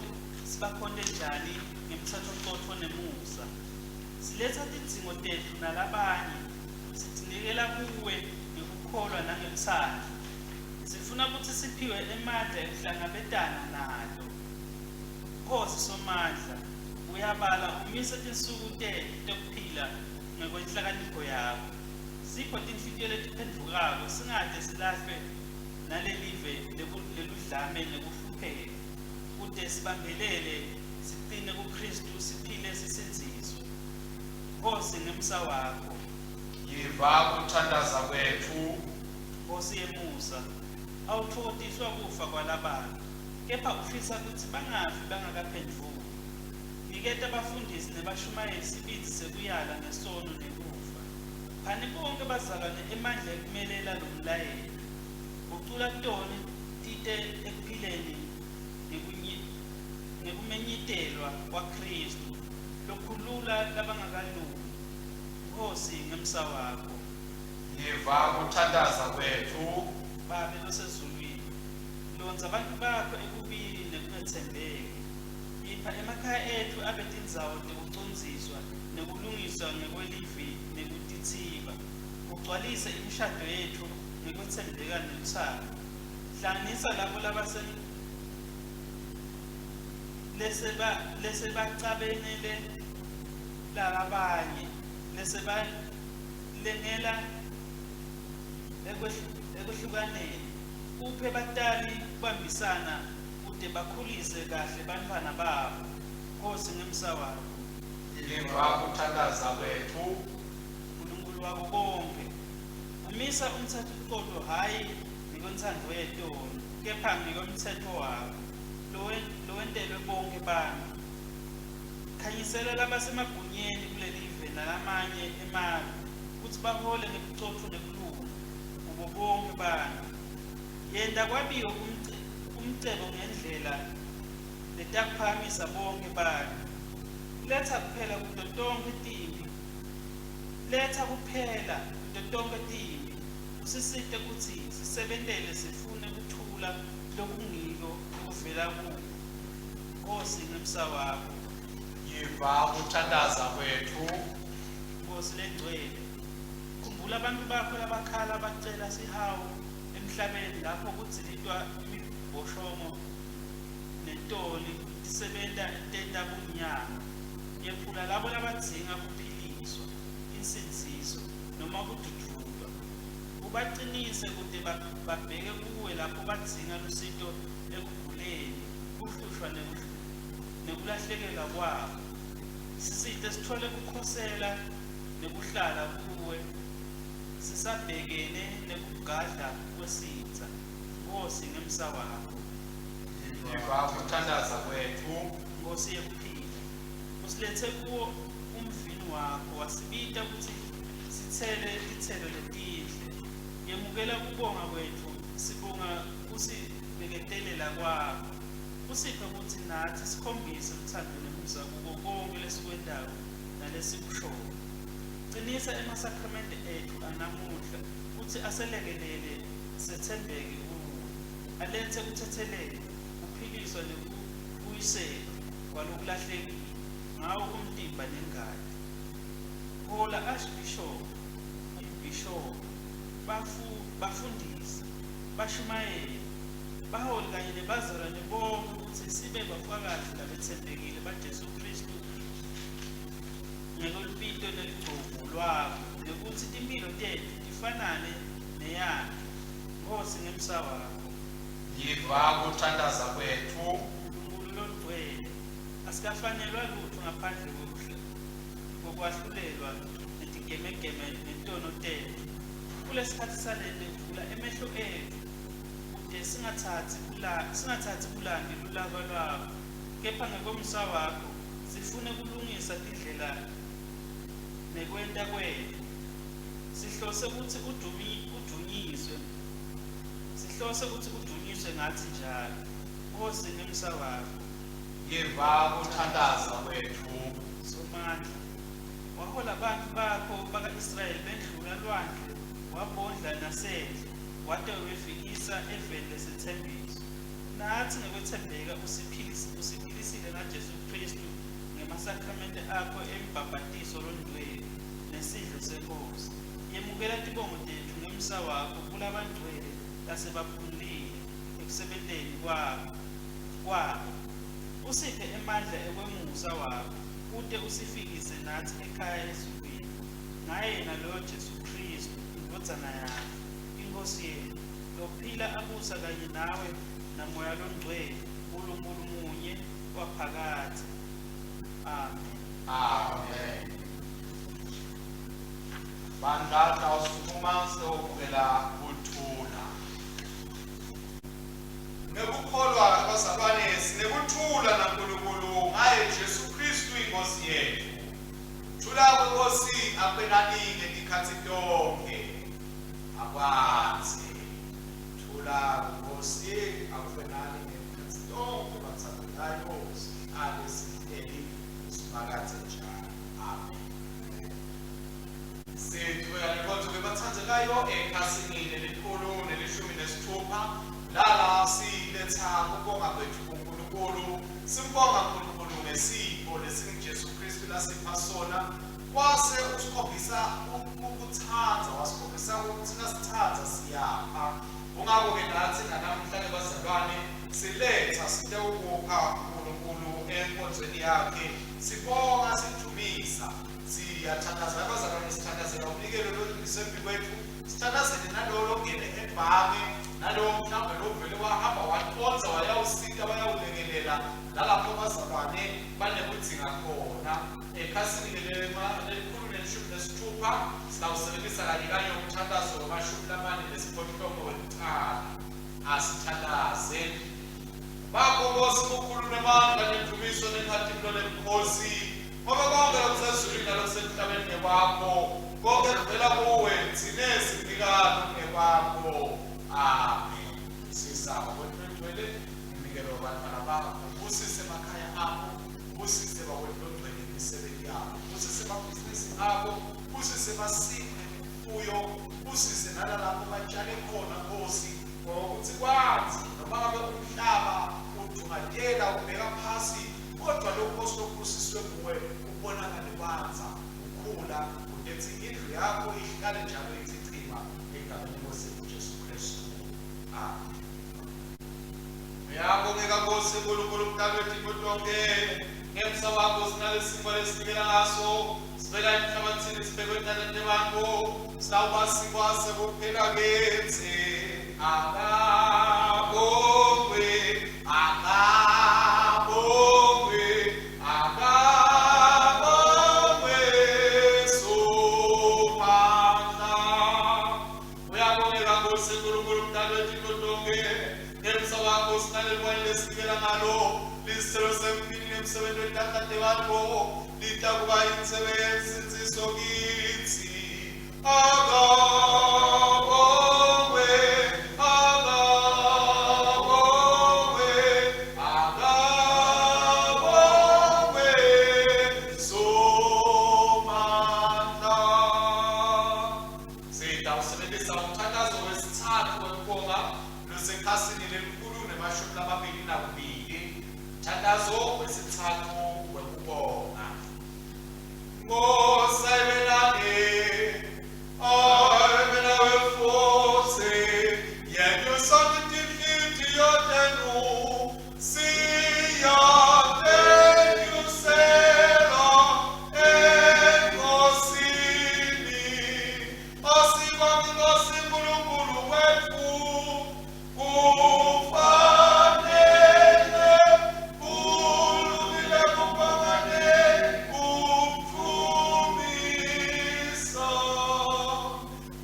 sibakhonte njani ngemtsetfocotfo nemusa. Siletsa tidzingo tetfu nalabanye, sitinikela kuwe ngekukholwa nangelutsandvo. Sifuna kutsi siphiwe emandla ekuhlangabetana nato. Nkhosi Somandla, uyabala umise tinsuku tetfu tekuphila ngekwenhlakanipho yakho. Sipho tinhlitiyo letiphendvukako, singate silahlwe nalelive leludlame nekuhlupheka, kute sibambelele sicine kuKhristu siphile sisindziswe. Nkhosi ngemsa wakho. Yiva kuthandaza kwetfu. Nkhosi yemusa, awutfokotiswa kufa kwalababi, kepha ufisa kutsi bangafi bangakaphendvuki. Niketa bafundisi nebashumayeli sibindzi sekuyala ngesono nekufa. Phani bonke bazalwane emandla ekumelela lomlayelo. Gucula toni tite ekuphileni ngekumenyitelwa kwaKhristu, lokhulula labangakalungi. Nkhosi ngemsa wakho. Yiva kuthandaza kwetfu. Babe losezulwini, londza bantu bakho ekubili nekungetsembeki. Ipha emakhaya etfu abe tindzawo tekucondziswa nekulungiswa ngekwelivi nekutitsiba. Ugcwalise imishado yetfu ngekwetsembeka nelutsandvo. Hlanganisa labo labase leseba lesebacabanele lalabanye lesebalengela ekwehlukaneni. Uphe batali kubambisana kute bakhulise kahle bantfwana babo. Nkosi ngemsa wakho. Yiva kuthandaza kwetfu. Nkulunkulu wako konkhe. Umisa umtsetfo hhayi ngekwentsandvo yetoni, kepha ngekwemtsetfo wakho lowentelwe bonkhe bantfu. Khanyisela labasemagunyeni kulelive nalamanye emave kutsi bahole ngebucotfo nekulunga kubo bonkhe bantfu. Yenta kwabiwe umcebo ngendlela letakuphakamisa bonkhe bantfu. Letsa kuphela kuto tonkhe timphi. Letsa kuphela kuto tonkhe timphi. Usisite kutsi sisebentele sifune kuthula lokungiko lokuvela kuwe. Nkosi ngemsa wakho. Yiva kuthandaza kwetfu. Nkosi lengcwele, khumbula abantu bakho labakhala bacela sihawu emhlabeni lapho kudzilitwa imibhoshongo netoli tisebenta tenta bumnyama. Yephula labo labadzinga kuphiliswa, insindziso noma kududvulwa. Ubacinise kute babheke kuwe lapho badzinga lusito ekuguleni, kuhlushwa nekulahlekelwa kwabo. Sisite sitfole kukhosela nekuhlala kuwe sisabhekene nekugadla kwesitsa. Nkosi ngemsa wakho. Yiva kuthandaza kwetfu. Nkosi yekuphila, usilethe kuwo umvini wakho, wasibita kutsi sitsele titselo letinhle. Yemukela kubonga kwetfu, sibonga kusibeketelela kwakho. Usiphe kutsi natsi sikhombise lutsandvo nemusa kuko konkhe lesikwentako nalesikushoyo. Cinisa emasakramente etfu anamuhla kutsi aselekelele setsembeke kuwe, alethe kutsetselelwa, kuphiliswa nekubuyiselwa kwalokulahlekile ngawo umtimba nengati. Hola Archbishop, umbhishobhi, bafundisi, bashumayeli, baholi kanye nebazalwane bonke kutsi sibe bafakazi labetsembekile baJesu Khristu ngekwelubito nelugcobo lwakho, nekutsi timphilo tetfu tifanane neyakhe. Nkosi ngemsa wakho. Yiva kuthandaza kwetfu. Nkulunkulu longcwele, asikafanelwa lutfo ngaphandle kokwahlulelwa netigemegeme netono tetfu. Kulesikhatsi salente vula emehlo etfu kute singatsatsi bulangi lulaka lwakho, kepha ngekwemsa wakho sifune kulungisa tindlela nekwenta kwetfu. Sihlose kutsi udvunyiswe. Sihlose kutsi udvunyiswe ngatsi njalo. Nkosi ngemsa wakho. Yiva kuthandaza kwetfu. Somandla, wahola bantfu bakho baka-Israyeli bendlula lwandle, wabondla nasendle, wate wefikisa eveni lesetsembiso. Natsi ngekwetsembeka usiphilisile ngaJesu Khristu ngemasakramente akho embhabhatiso longcwele nesidlo seNkosi. Yemukela tibongo tetfu ngemsa wakho kulabangcwele lasebaphumulile ekusebenteni kwabo. Usiphe emandla ekwemusa wakho kute usifikise natsi ekhaya ezulwini. Ngaye yena loyo Jesu Khristu, iNdvodzana yakho, iNkosi yetfu, lophila abusa kanye nawe naMoya loNgcwele, Nkulunkulu munye waphakadze. Amen. Amen. Bandla tawusukuma sewukela kuthula. Ngekukholwa bazalwane sinekuthula naNkulunkulu ngaye Jesu Khristu iNkosi yetfu. Thula kweNkosi akube nani ngetikhatsi tonkhe. Akwandze. Thula kweNkosi akube nani ngetikhatsi tonkhe bathandekayo, sihlale sihleli Simakadze njalo. Amen. Sichubeka nenkonzo-ke bathandekayo ekhasini lelikhulu nelishumi nesitfupha, lala siletha kubonga kwetfu kuNkulunkulu. Simbonga uNkulunkulu ngesipho lesinguJesu Khristu lasipha sona. Wase usikhombisa ukuthanda, wasikhombisa ukuthi nasithanda siyapha. Kungakho-ke nathi nanamuhla-ke bazalwane siletha sitewukupha uNkulunkulu enkonzweni yakhe, sibonga sidumisa. Siyathandaza abazalwane, sithandazela umnikelo lodlulisembi kwethu, sithandazele nalowo longene ebhange, nalowo mhlawumbe lovele wahamba waqonza wayawusita wayawulekelela nalapho abazalwane banekudzinga khona. Ekhasini lelikhulu neshumi nesithupha sitawusebenzisa kanye kanye umthandazo wamashumi lamane nesiphohlongo wekucala. Asithandaze. Bakho Nkosi bukhulu nemandla nendumiso nenkhatimulo nemkhosi, ngoba konke lokusezulwini nalokusemhlabeni ngekwakho, konke kuvela kuwe, thine siphika lokungekwakho. Amen. Sisaba kwethu umnikelo wabantwana bakho, busise emakhaya abo, busise bakwethu longcwele imisebenzi yabo, busise amabhizinisi abo, busise amasimu nemfuyo, busise nalalapho batshale khona Nkosi, ngokuthi kwathi noma ngabe umhlaba udungatela ubheka phasi, kodwa lokhu Nkosi lokubusiswe nguwe kubonakale kwanza ukhula, udethi indlu yakho ihlale njalo ichichima, egameni lenkosi yethu Jesu Kristu. Amen. Uyabongeka Nkosi uNkulunkulu umdali wetintfo tonkhe, ngemsa wakho sinalesimo lesinikela ngaso, sivela emhlabathini sibhekwe etandleni tebantfu, sitawuba sinkwa sekuphila kitsi. Akabongwe, akabongwe, akabongwe Somandla. Uyabongeka Nkosi uNkulunkulu umdali wetintfo tonkhe, ngemsa wakho sinaleliwayini lesinikela ngalo, lisithelo semphini nemsebenzi wetandla tebantfu, litakuba intsebe yensindziso kitsi. Akabongwe, akabongwe, akabongwe Somandla. Sitawusebenzisa umthandazo wesitsatfu wekubonga losekhasini lelikhulu nemashumi lamabili nakubili. Mthandazo wesitsatfu wekubonga. Nkosi ayibe nani, ayibe nawe futsi, yenyusani tinhlitiyo tenu, siyatenyusela eNkosini. Asibonge Nkosi Nkulunkulu wetfu, kufanele kulungile kubonga nekudvumisa.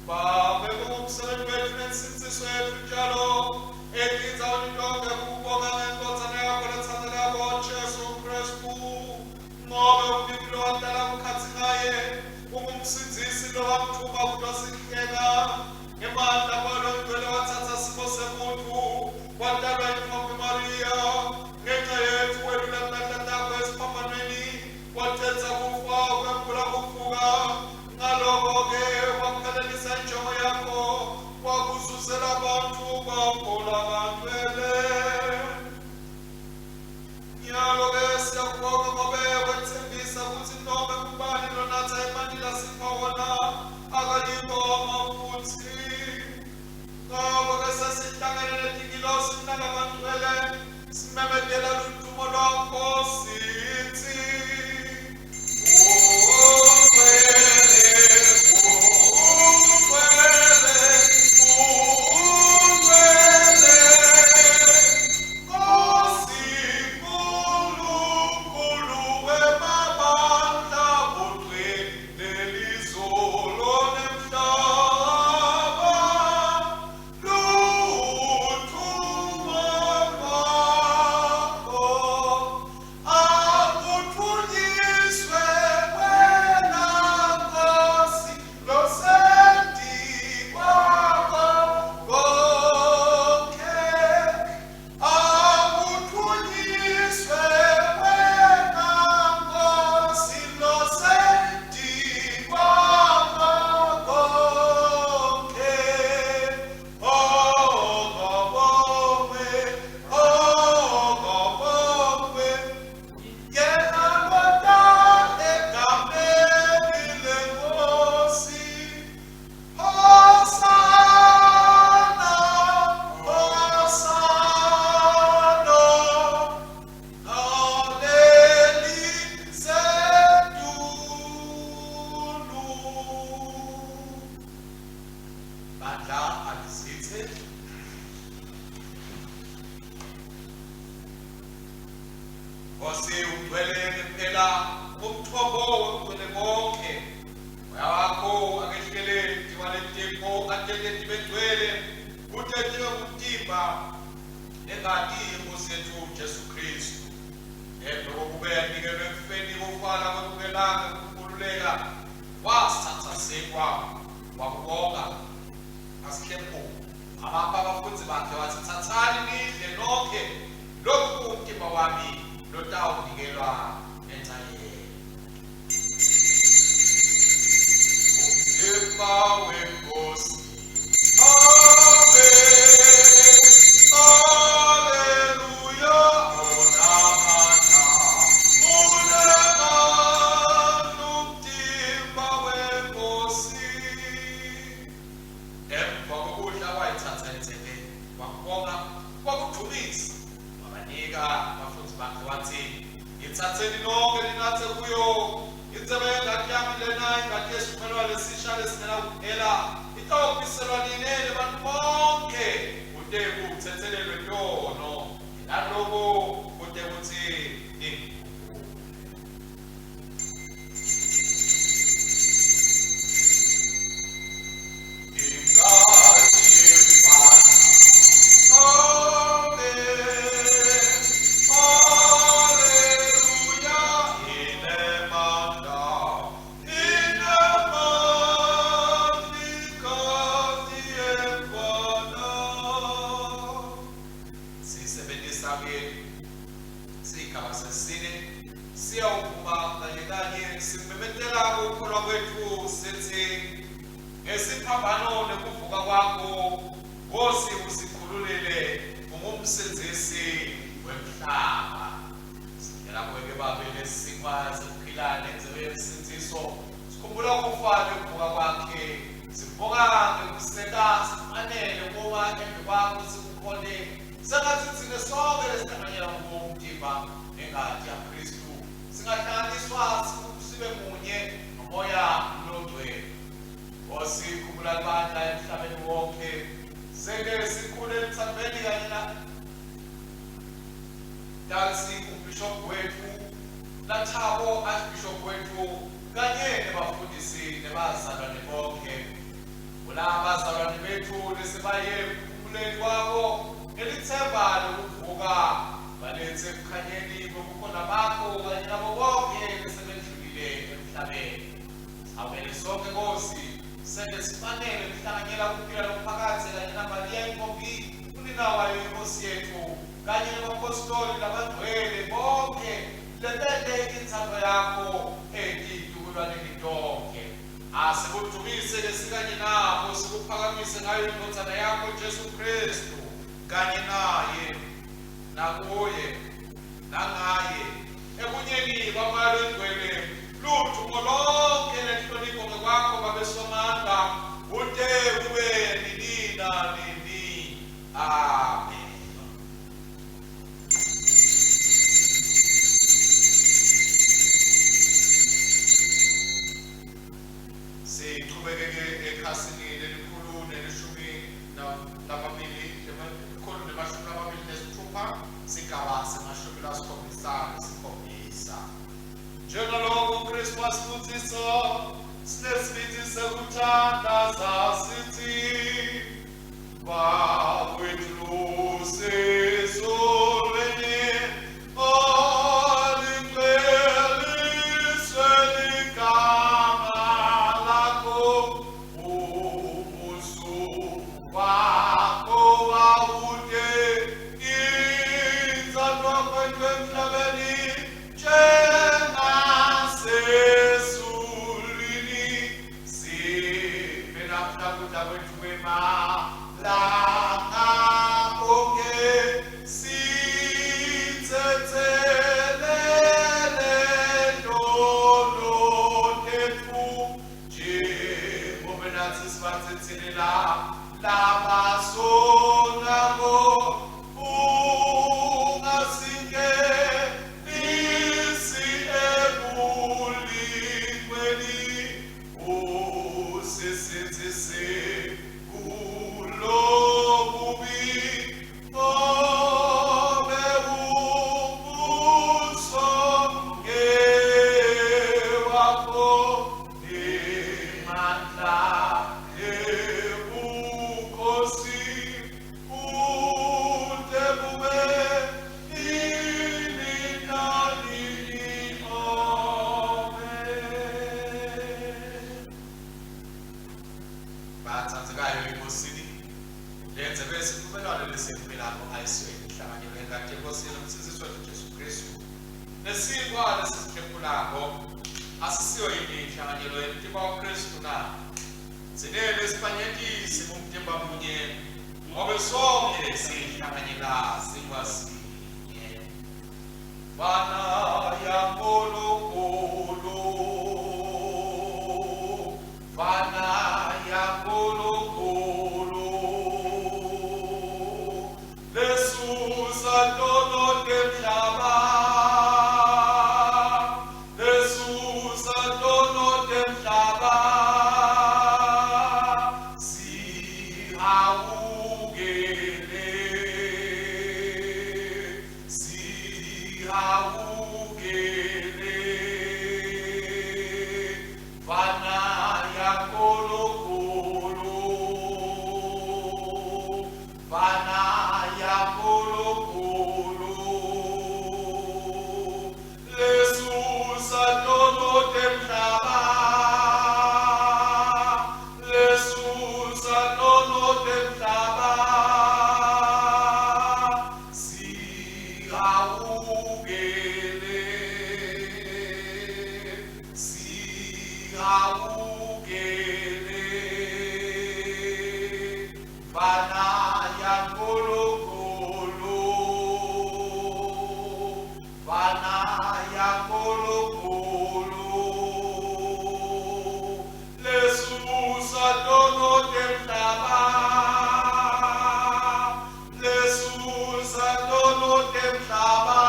Babe, kungumsebenzi wetfu nensindziso yetfu njalo etindzaweni tonkhe kukubonga ngendvodzana yakho letsandzekako Jesu Kristu, ngobe umnikelo wadala mkhatsi ngaye ungumsindzisi lowamtfuma kutosihlenga. Ngemandla Moya Longcwele watsatsa simo semuntfu, watalwa yintfombi Mariya, ngenca yetfu welula tandla takho esiphambanweni, wacedza kufa kwembula kuvuka. Ngaloko-ke waphelelisa injongo yakho, wakuzuzela bantfu bakho labangcwele. Nyalo-ke siyakubonga ngobe wetsembisa kutsi nome ngubani lonatsa emanti lasipha wona akayikoma futsi. Ngako-ke sesihlangene netingilosi nalabangcwele simemetela ludumo lwakho sitsi: Ungcwele, ungcwele, ungcwele, Nkosi Nkulunkulu wemabandla, ugcwele lizulu nemhlaba ludumo lwakho. Nkosi ugcwele ngempela umthombo wokugcwele konke. Moya wakho akehlele tiwaletipho atente tibe ngcwele kute tibe ngumtimba nengati yeNkosi yethu Jesu Kristu. Emva kokube yanikelwe ekufeni kofala kwemukelanga ukukhululeka wasithatha sinkwa wakubonga asihlephula abapha abafundi bakhe wathi thathani nidle nonke lokhu kuwumtimba wami lotawunikelwa ngenxa yenu. Umtimba wenkosi. Amen. Alleluia. Unamandla. Unemandla umtimba wenkosi. Emva kokudla wayithatha indzebe, wakubonga, wakudvumisa, wabanika abafundi bakhe wathi, Yithatheni nonke ninathe kuyo, indzebe yengati yami lena, ingati yesivumelwano lesisha lesingenakuphela, itawubiselwa nine nebantu bonke kute kuthethelelwe tono. Naloko kute kutsi ningikhumbule. Sisebenzisa-ke sigaba sesine siyawuvuma kanye kanye simemetela ukukholwa kwethu sithi ngesiphambano nekuvuka kwakho Nkosi usikhululile ungumsindzisi wemhlaba. Singena kuwe-ke Babe lesinkwa sekuphila nendzebe yensindziso sikhumbula kufa nekuvuka kwakhe sivuka ngekuseka sifanele kuma embi kwakho sikukhonte sengathi thina sonke lesihlanganyela kuwo umtimba nengati yaKristu singahlanganiswa sibe munye nomoya longcwele. Nkosi khumbula libandla emhlabeni wonke seke sikhule eluthandweni kanye na Dalsi umbhishobhi wethu Lathabo archbishop wethu kanye nebafundisi nebazalwane bonke. Kula bazalwane bethu lesibaye ekuphumuleni kwabo ngelithemba lokuvuka balethe ekukhanyeni kobukhona bakho kanye nabo bonke lesebedlulile emhlabeni. Sihawukele sonke Nkosi, sente sifanele kuhlanganyela kuphila lokuphakadze kanye naMariya intombi unina wayo iNkosi yethu kanye nebapostoli labangcwele bonke lebente intsandvo yakho etitukulwaneni tonke. Asikudumise ke sikanye nabo sikuphakamise ngayo indvodzana yakho Jesu Kristu kanye naye nakuye nangaye ebunyeni baMoya loNgcwele ludumo lonke lenhlonipho ngekwakho babe Somandla kute kube nini nanini. Amen. Sichubekeke ekhasini lelikhulu nelishumi lamabili likhulu nemashumi lamabili nesithupha sigaba semashumi lasikhombisa nesikhombisa. Njengaloko Kristu wasifundzisa sinesibindi sekuthandaza sithi Baba wethu losezulwini, alingcweliswe ligama lakho, umbuso wakho awute, intsandvo yakho emhlabeni njengasezulwini. Siphe namhla kudla kwethu kwemalanga onke, sithethelele tono tetfu, njengoba nathi sibathethelela labasonako, ungasingenisi ekulingweni, usisindzise kulobubi, ngobe umbuso Sinkwa lesisihlephulako asisiyo yini inhlanganyelo yemtimba waKristu na? Tsine lesibanyenti singumtimba munye ngobe sonke sihlanganyela sinkwa sinye. Bana yaNkulunkulu, Bana yaNkulunkulu, lesusa tono temhlaba, lesusa tono temhlaba, sihawukele, sihawukele, Bana yaNkulunkulu, Bana yaNkulunkulu, lesusa tono temhlaba, lesusa tono temhlaba, sihawukele, sihawukele, Bana yaNkulunkulu, Bana yaNkulunkulu, lesusa tono temhlaba, lesusa tono temhlaba,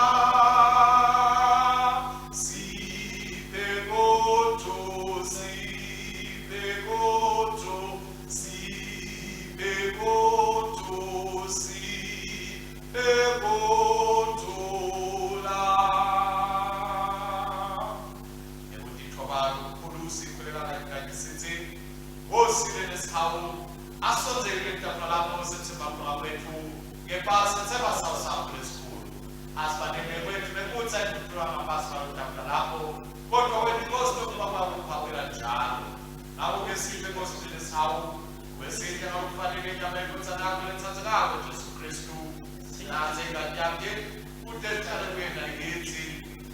siphe kuthu, siphe kuthu, siphe kuthu, siphe kuthula. Ngekutitfoba lokukhulu sikhuleka kanye sithi, Nkosi lenesihawu, asondzele kuleli lapho sethemba kuloka kwetfu, kepha sethemba sawo sakho lesikhulu. Asifanele kwetfu nekutsi ayidudulwa ngaphasi kwalo tafula lapho, kodwa wena Nkosi lokuba kwakuphawela njalo. Ngakho-ke siphe Nkosi lenesihawu, wesihle ngakufanele inyama yendvodzana yakho letsandzekako Jesu Khristu, sinatse ingati yakhe, kute sihlale kuye nakitsi,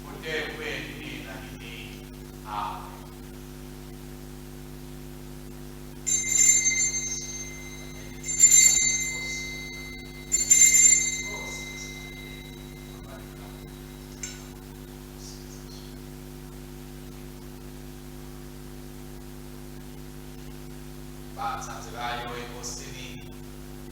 kute kube nini nanini. Amen. Bathandzekayo eNkosini,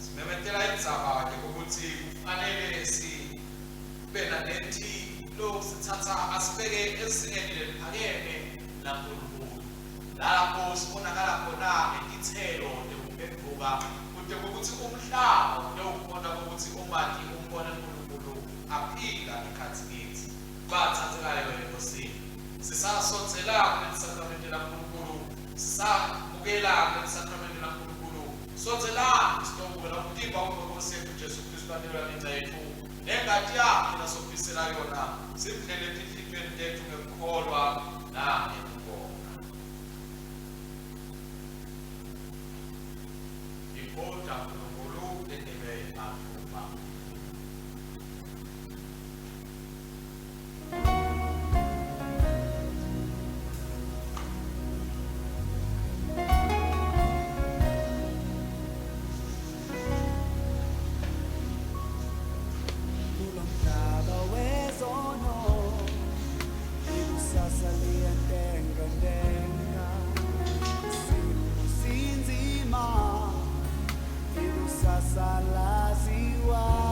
simemetela indzaba yokuthi kufanele sibe nalethi lo sithatha asibeke ezingeni leliphakeme laNkulunkulu, lapho sibonakala khona ngetitselo tekuphendvuka, kute ukuthi umhlaba utewukhona ukuthi umati umbone uNkulunkulu aphila ngekhatsi kitsi. Bathandzekayo eNkosini, sisasondzela kuleli sakramente laNkulunkulu, sisabukela kuleli sakramente laNkulunkulu, sondzelani sitobukela umtimba weNkosi yetfu Jesu Khristu anikela ngenca yetfu, nengati yakhe lasophisela yona, simdlele etinhlitiyweni tetfu ngekukholwa nangekubonga. Ikota Nkulunkulu lenebe matfupha. Kulomhlaba wezono ikusasa liyantengantenga, isimo sinzima, ikusasa laziwa.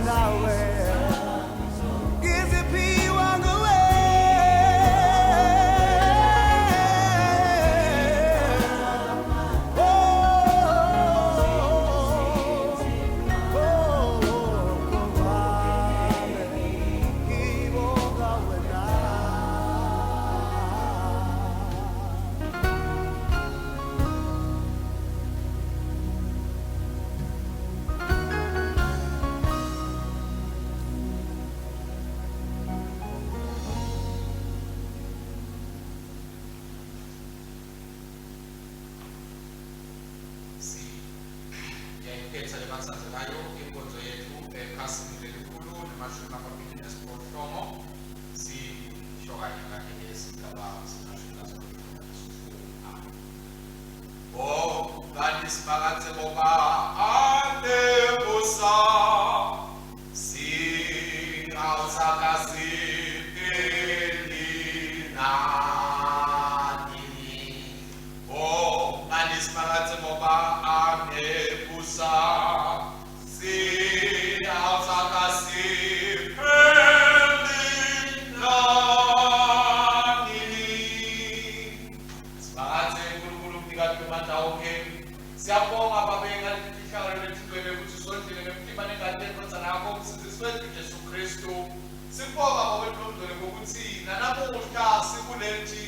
nawe ngiziphiwa nguwe. Oh, oh, oh, oh, ngibonga wena. Siyayiphetha lebatsandzekayo inkonzo yethu ekhasini lelikhulu nemashumi amabili nesiphohlongo, sisho kanye kanye nesigaba semashumi lasiphohlongo nesitfupha. Bongani Simakadze ngoba anemusa, singawusakasipheli nani. Bongani Simakadze ngoba anemusa, singawusakasipheli nani. Simakadze Nkulunkulu mnikati wemandla onkhe, siyabonga Babe ngaletihlangano letigcwele kutsi usondlele ngemtimba nengati yendvodzana yakho umsindzisi wetfu Jesu Khristu. Sibonga Babe Longcwele ngokuthi nanamuhla sikulethi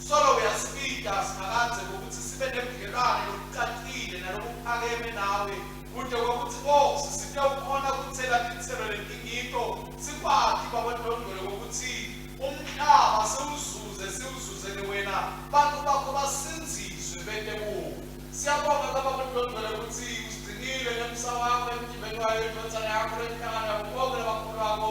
solo uyasibita Simakadze ngokuthi sibe nebudlelwane lobucacile nalobuphakeme nawe, kude kwekutsi Nkosi sitewukhona kutsela titselo letingito, sikwati Babe Longcwele ngokuthi umhlaba siwuzuze, siwuzuzele wena, bantu bakho basindziswe bete kuwe. Siyabonga Baba Longcwele ukuthi usigcinile ngemsa wakho emtimbeni wayo indvodzana yakho lenhlangano yabo bonke labakhulwako.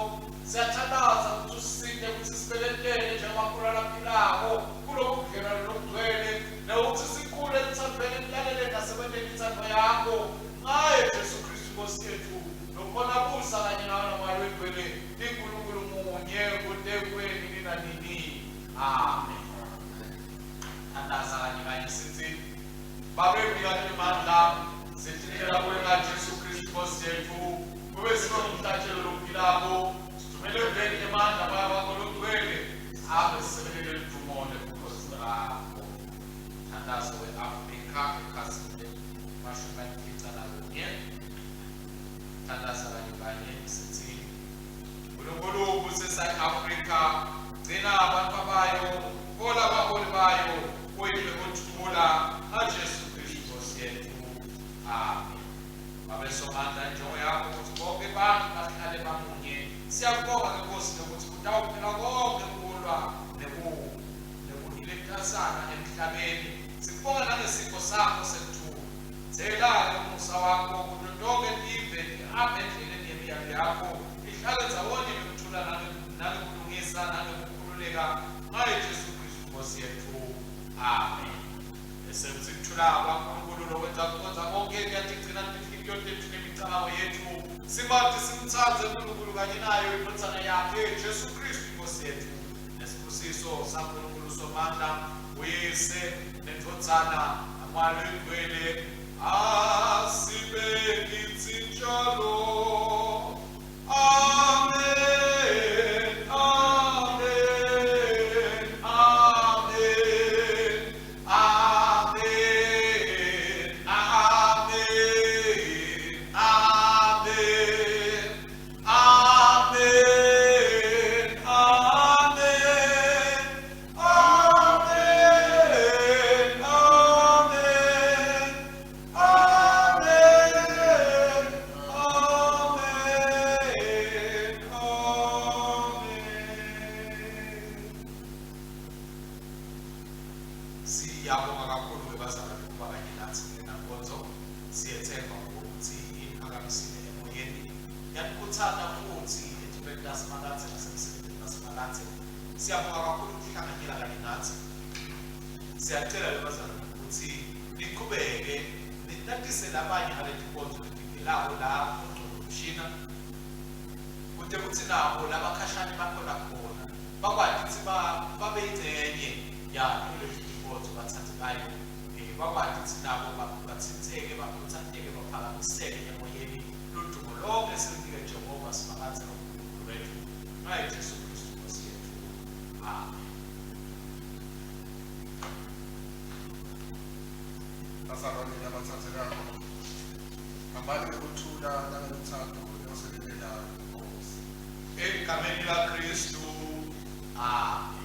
Siyathandaza ukuthi usisite ukuthi sibeketele njengabakhulu laphilako kulobu budlelwane lobugcwele, nokuthi sikhule eluthandweni, ekulaleleni nasekwenteni intsandvo yakho ngaye Jesu Khristu Nkosi yethu, lokhona busa kanye nawe naMoya Longcwele, iNkulunkulu munye kude kube nini nanini. Amen. Thandaza kanye kanye sithi: Babe mnikati wemandla, sitinikela kuwe ngaJesu Khristu Nkosi yethu, kube sibe ngumhlatshelo lophilako. Sithumele eveni emandla Moya wakho longcwele, ave sisebelele ludumo nebukhosi bakho. Thandazo we-Afrika ekhasini lemashumi ayimfica nakunye. Thandaza kanye kanye sithi: Nkulunkulu busisa i-Afrika, gcina abantu bayo, hola abaholi bayo, uyiphe ukuthula ngaJesu Khristu Nkosi yethu. Amen. Babe Somandla, injongo yakho ukuthi bonke bantu bahlale bamunye. Siyakubonga ke Nkosi nokuthi kutawuphela konke ukulwa nekuhiletasana emhlabeni. Sikubonga nangesipho sakho sekuthula. Tsela-ke umusa wakho kuto tonke tive tihambe endleleni yemiyalo yakho, ihlale ndzawonye ngekuthula nangekulungisa nangekukhululeka ngaye Jesu Khristu Nkosi yethu. Amen. Bese kuthi kuthula kwaNkulunkulu lokwenza kucondza konke kuyatigcina tinhlitiyo tetfu nemicabango yetfu, sikwati simtsandze uNkulunkulu kanye nayo indvodzana yakhe Jesu Khristu Inkosi yetfu. Nesibusiso saNkulunkulu Somandla, uYise nendvodzana naMoya Loyingcwele, asibe kitsi njalo. Amen. Amen. Amen. Amen. Amen. Amen. Amen. Amen. Amen. Amen. Amen. Amen. Amen. Siyabonga kakhulu bebazalwane ukuba kanye nathi kulena nkonzo. Siyethemba ukuthi iniphakamisile emoyeni, yanikhuthaza futhi ethubeni laSimakadze nasemsebenzini kaSimakadze. Siyabonga kakhulu ukuhlanganyela kanye nathi. Siyacela bebazalwane ukuthi niqhubeke ninatise labanye ngaleti nkonzo letivelako la kungcondvomshina, kute kutsi nabo labakhashane bakhona khona bakwati kutsi babe yincenye yato leti tinkonzo batsandzekayo, bakwati kutsi nabo batsintseke, bakhutsateke, baphakamiseke emoyeni. Ludumo lonke silunike Jehova Simakadze uNkulunkulu wethu ngaye Jesu Kristu Nkosi yethu. Amen. Bazalwane labathandekako, hambani ngekuthula nangeluthando niyosebentela iNkosi. Egameni laKristu. Amen.